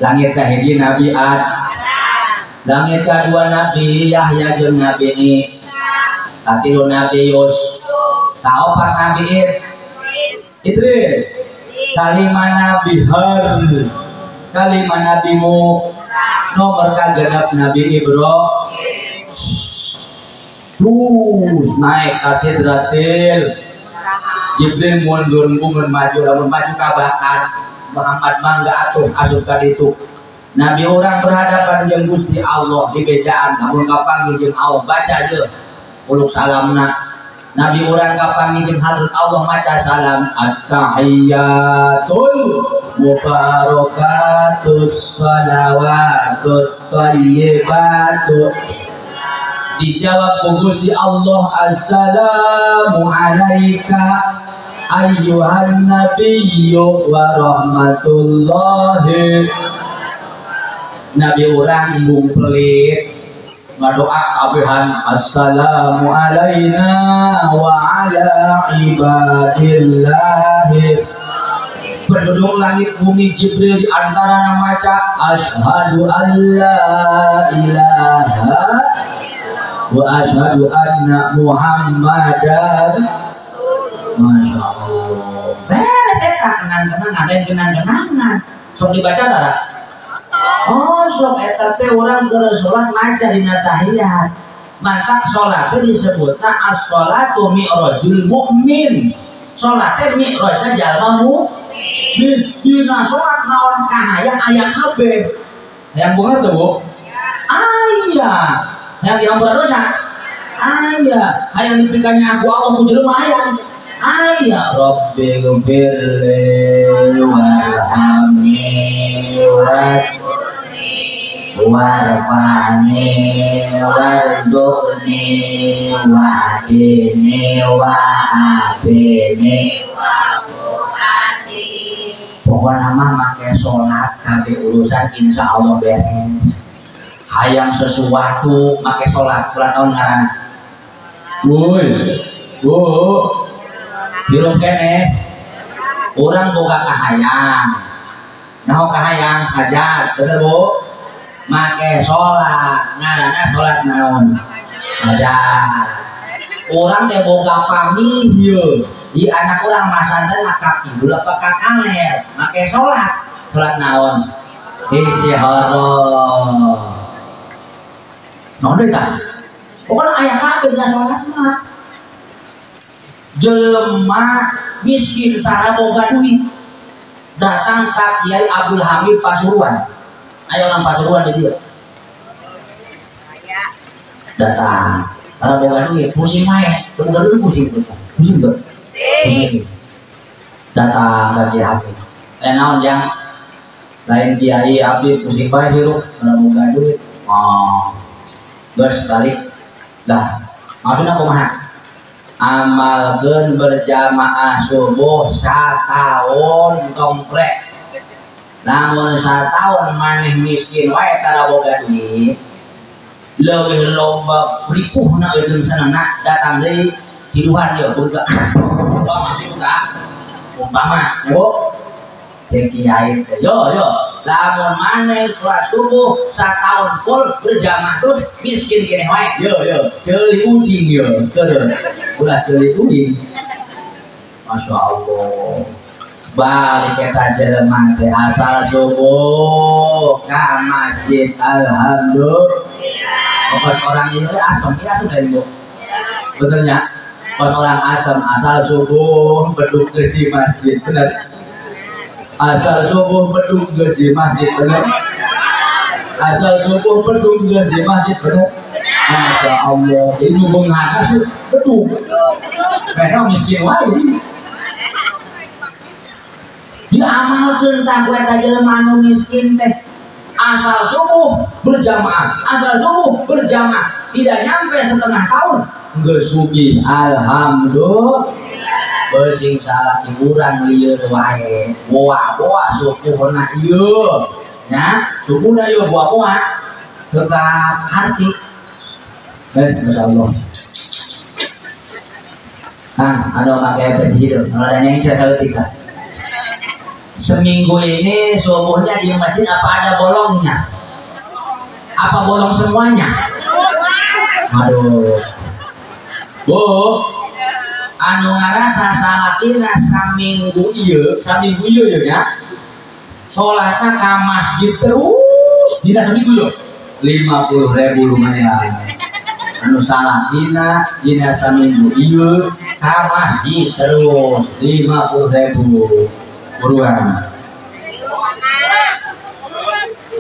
Langit kahiji Nabi Ad. Langit kadua Nabi Yahya jeung Nabi Isa. Katilu Nabi Yusuf. Kaopat Nabi Idris. Kalima Nabi Harun. Kalima Nabi Musa. Nomor kagenep Nabi Ibrahim. Terus naik ka Sidratil. Jibril mundur mundur maju lamun maju kabakar. Muhammad mangga atuh asup ka ditu. Nabi urang berhadapan jeung Gusti Allah di bejaan lamun kapanggih jeung Allah baca je uluk salamna. Nabi urang kapanggih jeung hadrat Allah maca salam at-tahiyyatul mubarakatus salawatut thayyibatu. Dijawab ku Gusti Allah assalamu alaika ayyuhan nabiyyu wa rahmatullahi. Nabi urang embung pelit ngadoa kabehan assalamu alaina wa ala ibadillahi. Penduduk langit bumi Jibril di antara maca asyhadu alla ilaha. wa asyhadu anna Muhammadan. Masya Allah. Beres eta kenang-kenangan, lain kenang-kenangan. Sok dibaca tara? Oh, sok eta teh urang keur salat maca dina tahiyat. Mantak salat teh disebutna as-shalatu mi'rajul mukmin. Salat teh mi'rajna jalma mukmin. Dina salat naon kahayang aya kabeh. Hayang beungeut teu, Bu? Aya. Hayang dihampura dosa? Aya. Hayang dipikanya ku Allah ku jelema hayang. Aya. Rabbi gfirli warhamni warfa'ni warzuqni wahdini wa'afini. Pokoknya mah make sholat kabeh urusan insya Allah beres. Hayang sesuatu make sholat, sholat tahun ngaranna. Woi, bu, hirup keneh. Urang boga kahayang. Naho kahayang hajat, bener bu? Make sholat, ngaranna sholat naon? Hajat. Urang teh boga pamilih ieu. Di anak urang masanten ka kidul apa ka kaler, make sholat, sholat naon? Istikharah. Naon deui tah? Pokona aya kabeh dina sholat mah. Jelema miskin tara boga duit. Datang ka Kiai Abdul Hamid Pasuruan. Ayo orang Pasuruan di dia. Datang, tara boga duit, pusing wae. Teu boga duit pusing. Pusing tuh. Pusing. Datang ke Kiai Habib. Naon jang? Lain Kiai Habib pusing bae hirup, tara boga duit. Oh. Geus balik. Lah, maksudna kumaha? Amalkeun berjamaah subuh sataun tong prek. Lamun sataun maneh miskin wae tara boga duit. Leuwih lomba ripuhna eujeun sanana datang deui ciduhan ieu buka. Umpama buka. Umpama, ya Bu. Cek kiai teh. Yo yo, lamun maneh salat subuh sataun full berjamaah terus miskin keneh wae. Yo yo, ceuli ucing yo. Terus ulah ceuli ucing. Masya Allah. Balik eta jelema teh asal subuh ka masjid alhamdulillah. Pokos orang ini asem, ini asem dari Bu. Benernya? Pokos orang asem asal subuh beduk geus di masjid, bener. Asal subuh beduk geus di masjid, bener. Asal subuh beduk geus di masjid, bener. Masya Allah, ini nubung atas beduk. Karena miskin wae. Diamalkeun tah ku eta jelema anu miskin teh. Asal subuh berjamaah, asal subuh berjamaah, tidak nyampe setengah tahun geus sugih alhamdulillah. Beusing salah hiburan lieur wae, boa-boa subuhna ieu. Nya, subuhna ieu boa-boa teu ka harti. Masyaallah. Nah, anu make peci hideung, kalau ada yang saeutik lah. Seminggu ini subuhnya di masjid apa ada bolongnya? Apa bolong semuanya? Aduh. Bu, anu ngarasa salakina saminggu ieu ya nya. Salatna ka masjid terus dina seminggu yo. 50.000 lumayan. Anu salakina dina saminggu ieu ka masjid terus 50.000. Buruan.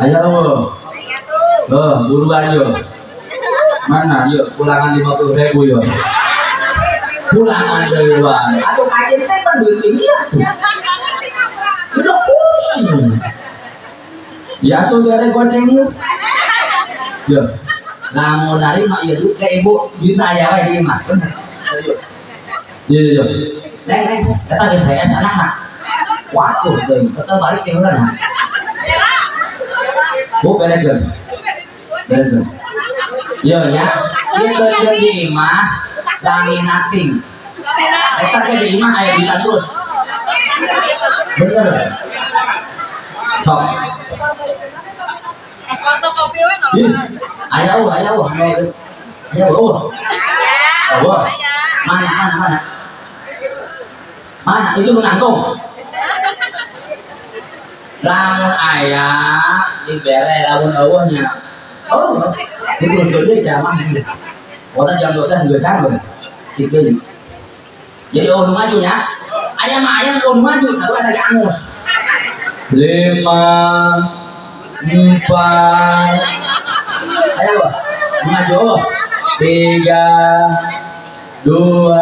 Ayo, oh, buruan yo. Mana yo? Pulangan 50.000 yo. Pulangan deui wae. Atuh kajen teh pan duit ini ya. Udah pusing. Ya atuh bere goceng lu. Yo. Lamun narima ieu duit ka ibu, duitna aya wae di imah. Bener. Yo yo. Neng neng, eta geus hayas anakna. Waduh, teuing, tetep balik ke heula. Bu, berekeun. Berekeun. Yo ya, ieu keur di imah laminating. Eta teh di imah aya duitan terus. Bener. Sok. Aya eueuh, aya eueuh. Aya eueuh. Eueuh. Mana mana mana? Mana itu menanggung? Lamun aya dibere lamun eueuh nya. Oh, diterus deui zaman ini. Kota jam 12 geus sanggeus. Gitu. Jadi eueuh nu maju nya. Aya mah aya eueuh nu maju sarua eta ge angus. 5 4 ayo maju 3 2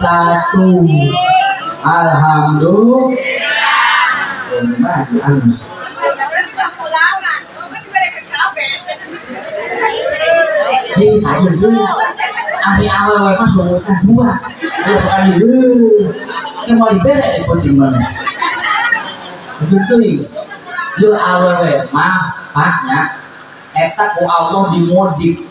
1 alhamdulillah. Maju angus. Hei, kajian ari awewe mah sungutan dua. Dua kali. Ke mau dibere di penting mana? Betul. Yo awewe mah paknya eta ku Allah dimodif.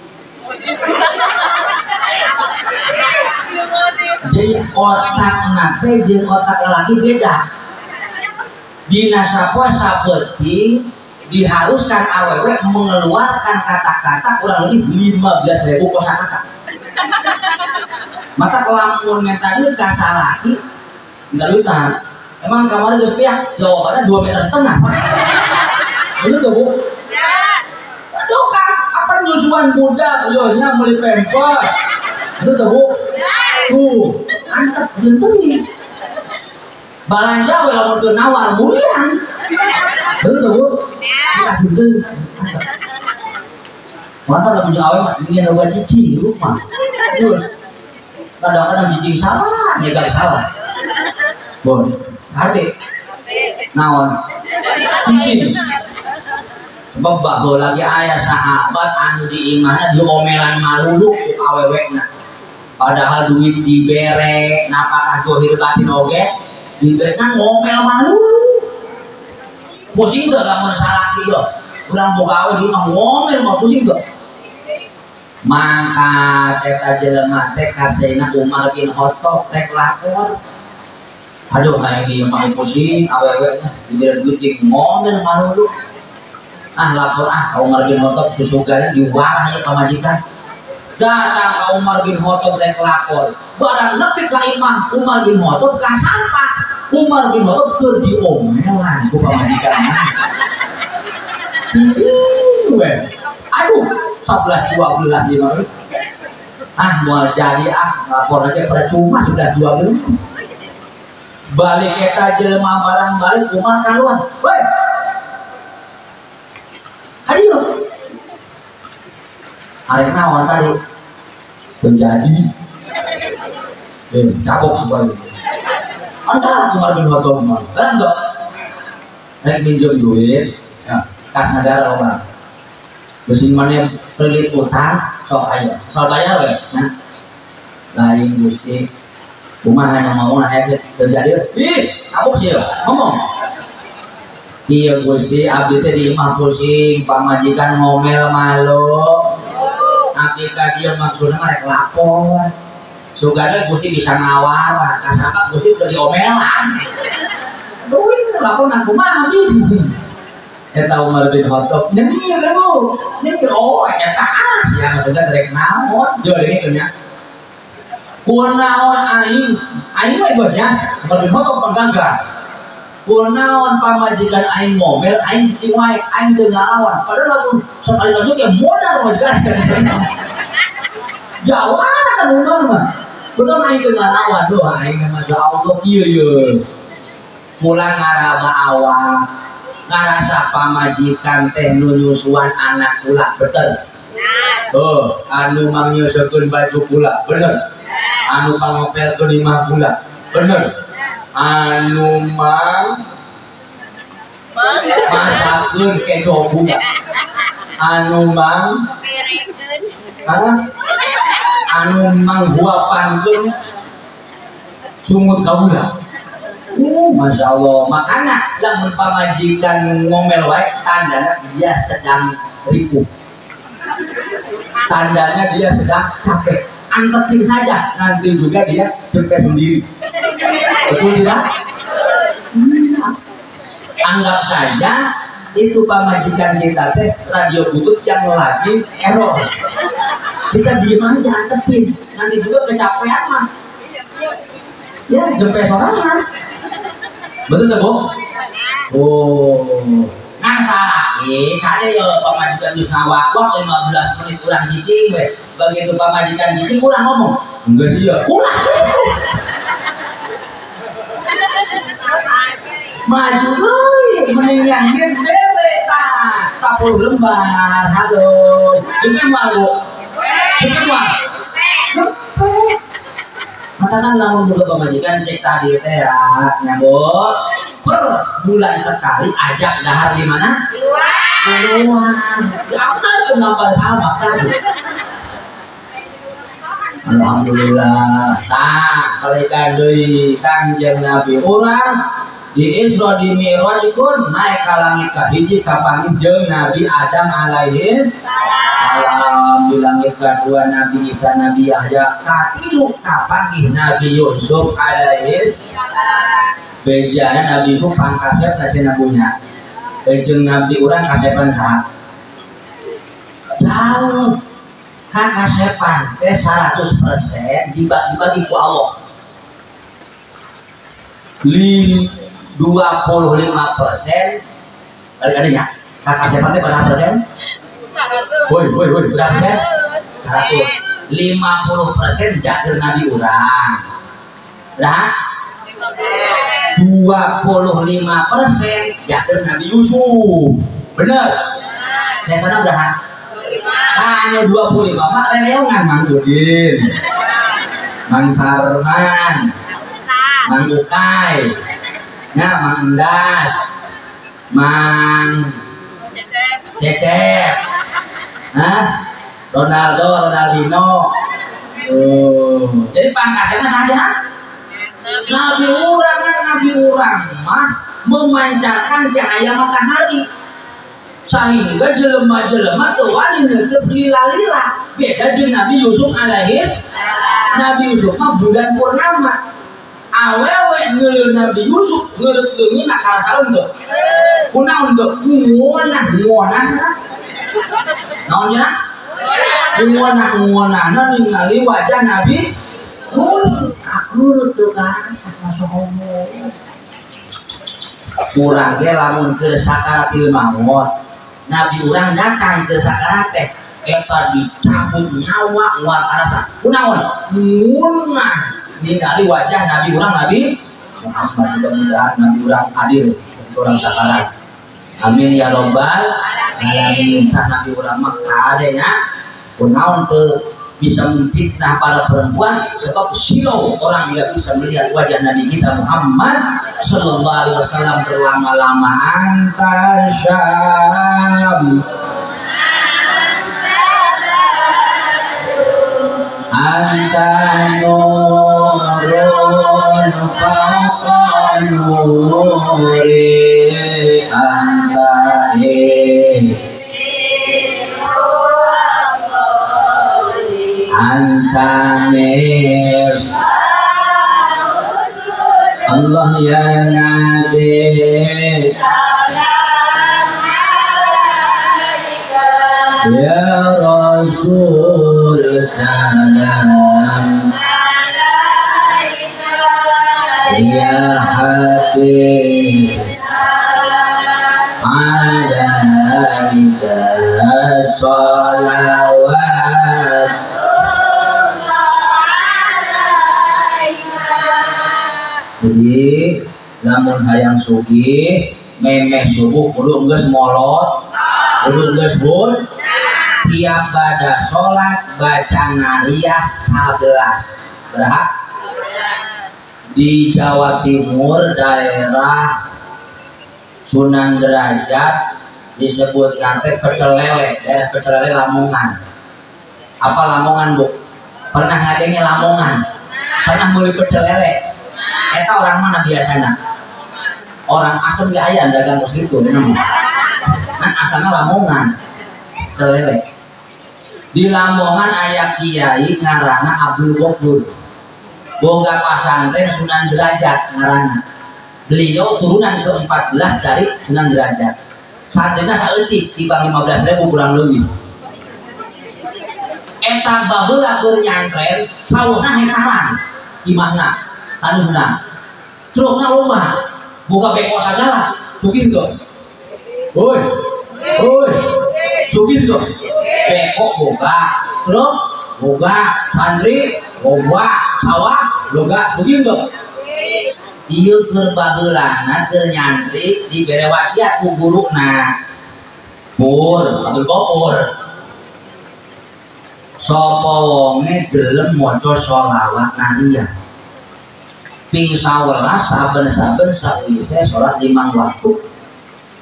Jadi otak nate jeung otak lelaki beda. Dina sapoe sapenting diharuskan awewe mengeluarkan kata-kata kurang lebih 15.000 kosakata. Mata kelamun minta duit ka salaki, minta duit tahan. Emang kamari geus piak? Jawabannya 2,5 meter. Bener tuh, Bu? Aduh kan, apa nyusuan budak, yo nya meuli pempes. Bener tuh, Bu? Tuh, mantep bener. Balanja we lamun teu nawar muriang. Bener tuh, Bu? Bener. Mantap lamun jeung awe mah ingin loba cicing di rumah. Kadang-kadang cicing salah, nyegar salah. Bon, hati. Naon? Cicing. Sebab baheula lagi aya sahabat anu di imahna diomelan malulu ku awewena. Padahal duit dibere, napakah johir batin oge, dibere kan ngomel malulu. Pusing teu lamun salaki yo. Urang boga awe di imah ngomel mah pusing teu. Mangkat eta jelema teh ka Sayyidina Umar bin Khattab rek lapor. Aduh hayang ieu mah pusing awewe dibere duit jeung ngomel malulu. Ah lapor ah ka Umar bin Khattab susugana diwarah ieu pamajikan. Datang ka Umar bin Khattab rek lapor. Barang nepi ka imah Umar bin Khattab ka sampah. Umar bin Khattab keur diomelan ku pamajikanna. Cicing we. Aduh 11 12 lima. Ah moal jadi ah lapor aja percuma 11 12. Balik eta jelema barang balik Umar kaluar. Woi. Hadieu. Arek naon tadi? Teu jadi. Cabok sebalik. Antara Umar bin Khattab mah. Kan enggak. Rek minjem duit, ya, kas negara Umar. Beusi maneh kredit utang sok ayo. Asal bayar we. Nah. Lain Gusti. Kumaha yang ngomong aya terjadi. Ih, cabok sih ngomong. Iya Gusti, abdi teh di imah pusing, pamajikan ngomel malu. Abdi ka dieu maksudna rek lapor. Sugana Gusti bisa ngawar, kasabab Gusti keur diomelan. Duit laporan kumaha abdi. Eta Umar bin Khattab nyengir lu. Nyengir oh eta ah sia maksudna rek naon? Jol ini nya. Kunaon aing? Aing mah nya Umar bin Khattab panggagal. Kunaon pamajikan aing ngomel, aing cicing wae, aing teu ngalawan. Padahal lamun sekali lanjut ya modal pamajikan. Jawara kan Umar mah. Betul aing teu ngalawan doh aing mah ya Allah ieu ieu. Mulang ngaraba awak, ngarasa pamajikan teh nu nyusuan anak kula, betul. Oh, anu mangyusukeun baju kula, bener. Anu pangopelkeun imah kula, bener. Anu mang masakeun kejo kula. Anu mang anu manghuapankeun sungut kaula. Masya Allah, makana lamun pamajikan ngomel wae tandana dia sedang ripuh. Tandanya dia sedang capek. Antepin saja, nanti juga dia capek sendiri. Betul tidak? Anggap saja Itu pamajikan kita teh radio butut yang lagi error. Kita diem aja antepin, nanti juga kecapean mah. Ya, jempe sorangan. Betul tak, Bu? Oh, ngan salah. Kade yo pamajikan geus ngawak-wak 15 menit urang cicing we. Begitu pamajikan cicing urang ngomong, enggak sih ya. Ulah. Maju deui, mending yang geus bere tah. 10 lembar, halo. Jempe moal, Bu. Jempe moal. Jempe. Matakan lamun boga pamajikan cek tadi teh ya, nya Bu. Per bulan sekali ajak dahar di mana? Di luar. Di luar. Ya udah kenapa sama kan? Alhamdulillah. Tah, balikan deui Kangjeng Nabi urang di Isra di Mi'raj ikun naik ka langit kahiji kapanggih jeung Nabi Adam alaihi salam. Di langit kadua Nabi Isa Nabi Yahya, katilu kapanggih Nabi Yusuf alaihi salam. Bejana Nabi Yusuf pangkasep ka cenah punya. Jeung Nabi urang kasepan saha? Jauh. Kakasepan teh 100% dibagi-bagi ku Allah. 25% balik adanya. Kakasepan teh berapa persen? Woi woi woi, berapa persen? 100. 50% jager Nabi urang. Berapa? 25% jager Nabi Yusuf. Bener? Saya sana berapa? Nah, anu 25 mah releongan Mang Udin, Mang Sarman, Mang Ukay, ya Mang Endas, Mang Cecep, hah? Ronaldo, Ronaldinho. Oh, jadi pangkasnya saja. Nabi urang kan Nabi urang mah memancarkan cahaya matahari sehingga jelema-jelema teu wani neukeub lila-lila. Beda jeung Nabi Yusuf alaihis. Nabi Yusuf mah bulan purnama. Awewe ngeuleuh Nabi Yusuf ngeureut leungeunna karasaeun teu? Kunaon teu? Ngonah-ngonah. Naon cenah? Ngonah-ngonahna ningali wajah Nabi Yusuf. Akurut teu karasa masohomo. Urang ge lamun keur sakaratil maut, Nabi urang datang keur sakarat teh eta dicabut nyawa moal karasa. Kunaon? Ngunah ningali wajah Nabi urang Nabi Muhammad. Mudah-mudahan Nabi urang hadir untuk orang sakarat. Amin ya robbal alamin. Tah Nabi urang mah kade nya kunaon teu bisa memfitnah para perempuan sebab silau orang nggak bisa melihat wajah Nabi kita Muhammad sallallahu alaihi wasallam berlama-lama. Anta syam anta nurun fawqa nuri anta anta mis Allah ya Nabi salam alaika ya Rasul salam alaika ya Habib salam alaika salawat. Jadi lamun hayang sugih memeh subuh kudu geus molot, kudu geus bun. Tiap pada salat baca nariyah 11. Berapa? Di Jawa Timur daerah Sunan Derajat disebut nanti pecel lele, daerah pecel lele Lamongan. Apa Lamongan, Bu? Pernah ngadengnya Lamongan? Pernah beli pecel lele? Eta orang mana biasanya? Orang asem gak aya dagang kos kitu. Nah asalna Lamongan. Pecel lele. Di Lamongan aya kiai ngaranna Abdul Ghafur. Boga pasantren Sunan Derajat ngaranna. Beliau turunan ke-14 dari Sunan Derajat. Santrina saeutik tibang 15.000 kurang lebih. Eta baheula keur nyantren sawahna hektaran imahna taneuhna trukna loba boga beko sagala sugih teu hoi hoi sugih teu beko boga truk boga santri boga sawah boga sugih teu ieu keur baheulana keur nyantri dibere wasiat ku guruna pur Abdul Gopur sapa wonge gelem maca sholawat nariyah ping 11 saben-saben sawise salat 5 waktu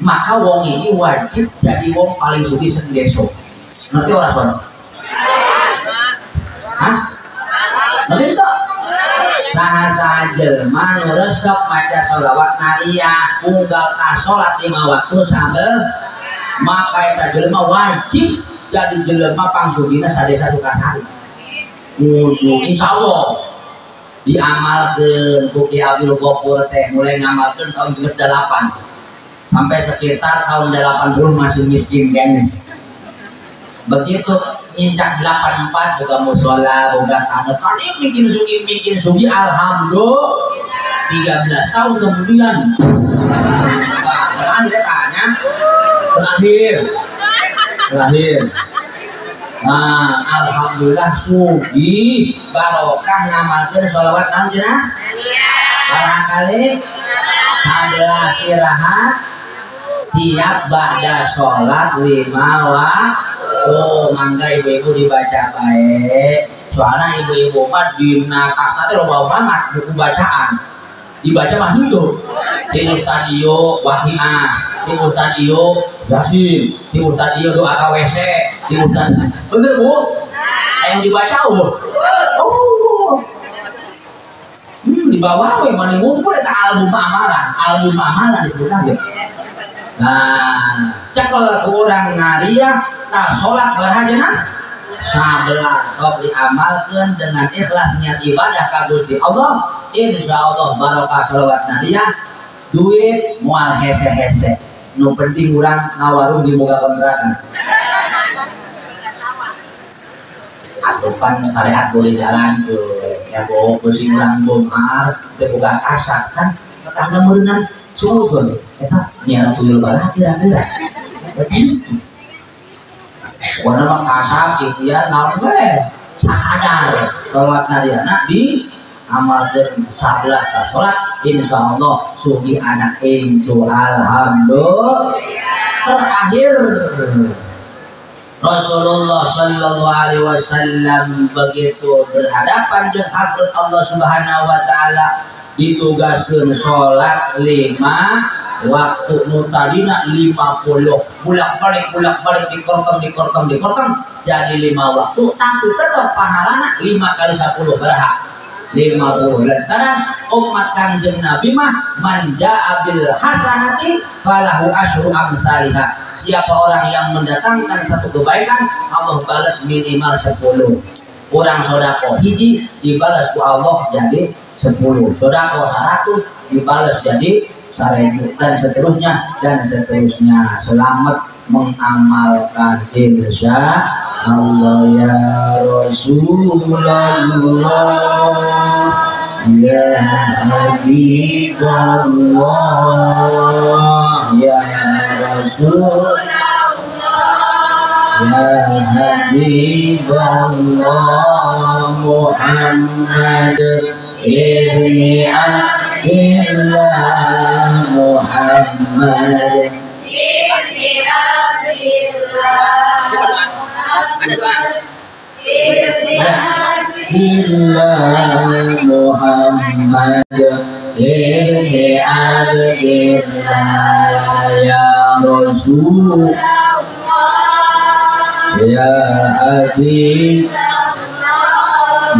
maka wong iki wajib jadi wong paling sugih sendesa. Ngerti ora kon? Hah? Ngerti to? Saha-saha jelema nu resep maca sholawat nariyah unggal ka salat 5 waktu saben maka eta jelema wajib jadi jelema pangsugihna sadesa Sukasari. Insyaallah diamalkeun ku Ki Abdul Ghafur teh mulai ngamalkeun tahun 78 sampai sekitar tahun 80 masih miskin kene. Begitu nyincak 84 boga mushola, boga tanah, kan bikin sugih alhamdulillah 13 tahun kemudian. Nah, terakhir tanya terakhir. Nah, alhamdulillah sugih barokah ngamalkeun sholawat naon cenah? Barangkali 11 irahat tiap ba'da sholat 5 waktu. Mangga ibu-ibu dibaca baik. Soalnya ibu-ibu mah dina kasna teh loba banget buku bacaan. Dibaca mah henteu. Di Ustad ieu Wahiah, di Ustad ieu Yasin, di Ustad ieu doa KWC, di Ustad. Bener Bu? Yang dibaca oh. Oh. Dibawa we mani ngumpul eta album amalan disebutna ge. Nah, cekel ku urang nariyah tah salat barajana 11 sok diamalkeun dengan ikhlas niat ibadah ka Gusti Allah, insyaallah barokah sholawat nariyah duit moal hese-hese. Nu penting urang ngawarung di muka kontrakan. Atuh pan syariat boleh jalan tuh. Ya bawa pusing urang bomar teu boga kasak kan tetangga meureunnan suudzon eta miara tuyul balah kira-kira. Pokoknya mah kasak ikhtiar naon we sakadar salat nariyana di amalkeun 11 ta salat insyaallah sugih anak incu alhamdulillah. Terakhir Rasulullah sallallahu alaihi wasallam begitu berhadapan dengan hadrat Allah Subhanahu wa taala ditugaskeun salat 5 waktu nu tadina 50 bolak-balik dikorkem jadi 5 waktu tapi tetap pahalana 5 kali 10 berhak 50. Lantaran umat Kangjeng Nabi mah man jaa bil hasanati falahu asyru amsalihha. Siapa orang yang mendatangkan satu kebaikan, Allah balas minimal 10. Orang sedekah hiji dibalas ku Allah jadi 10. Sedekah 100 dibalas jadi 1000 dan seterusnya dan seterusnya. Selamat mengamalkan insya Allah ya Rasulullah ya Habibullah ya Rasulullah ya Habibullah Muhammad ibni Abdillah Muhammad ibni Abdillah Abdillah Muhammad ibni Abdillah ya Rasul ya Habib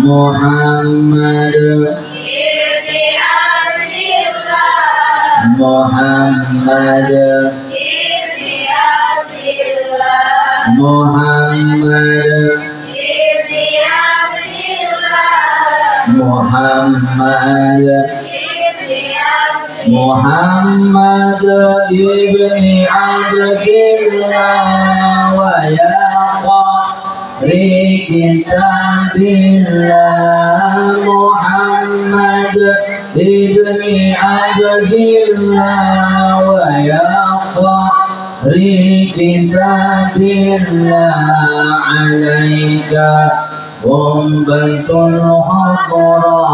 Muhammad ibni Abdillah Muhammad ibni Abdillah Muhammad ibni Abdillah Muhammad ibni Muhammad ibni Abdillah wa ya qari kitabillah. Muhammad ibni Abdillah wa ya qari kitabillah. Alaika qumbatul khadra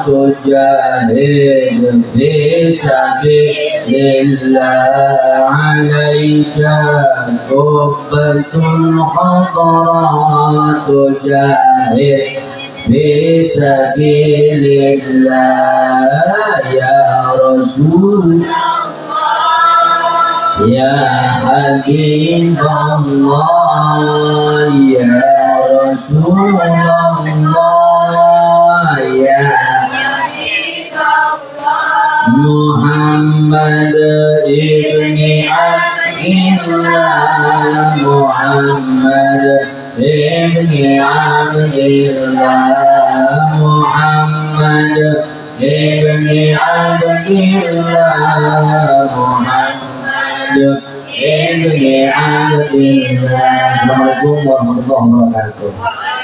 tujahid fi sabilillah. Alaika qumbatul khadra tujahid fi sabilillah. Ya Rasul, ya Habibullah, ya Rasulullah, ya Muhammad ibni Abdillah, Muhammad ibni Abdillah, Muhammad ibni Abdillah, Muhammad ibni Abdillah. Assalamualaikum warahmatullahi wabarakatuh.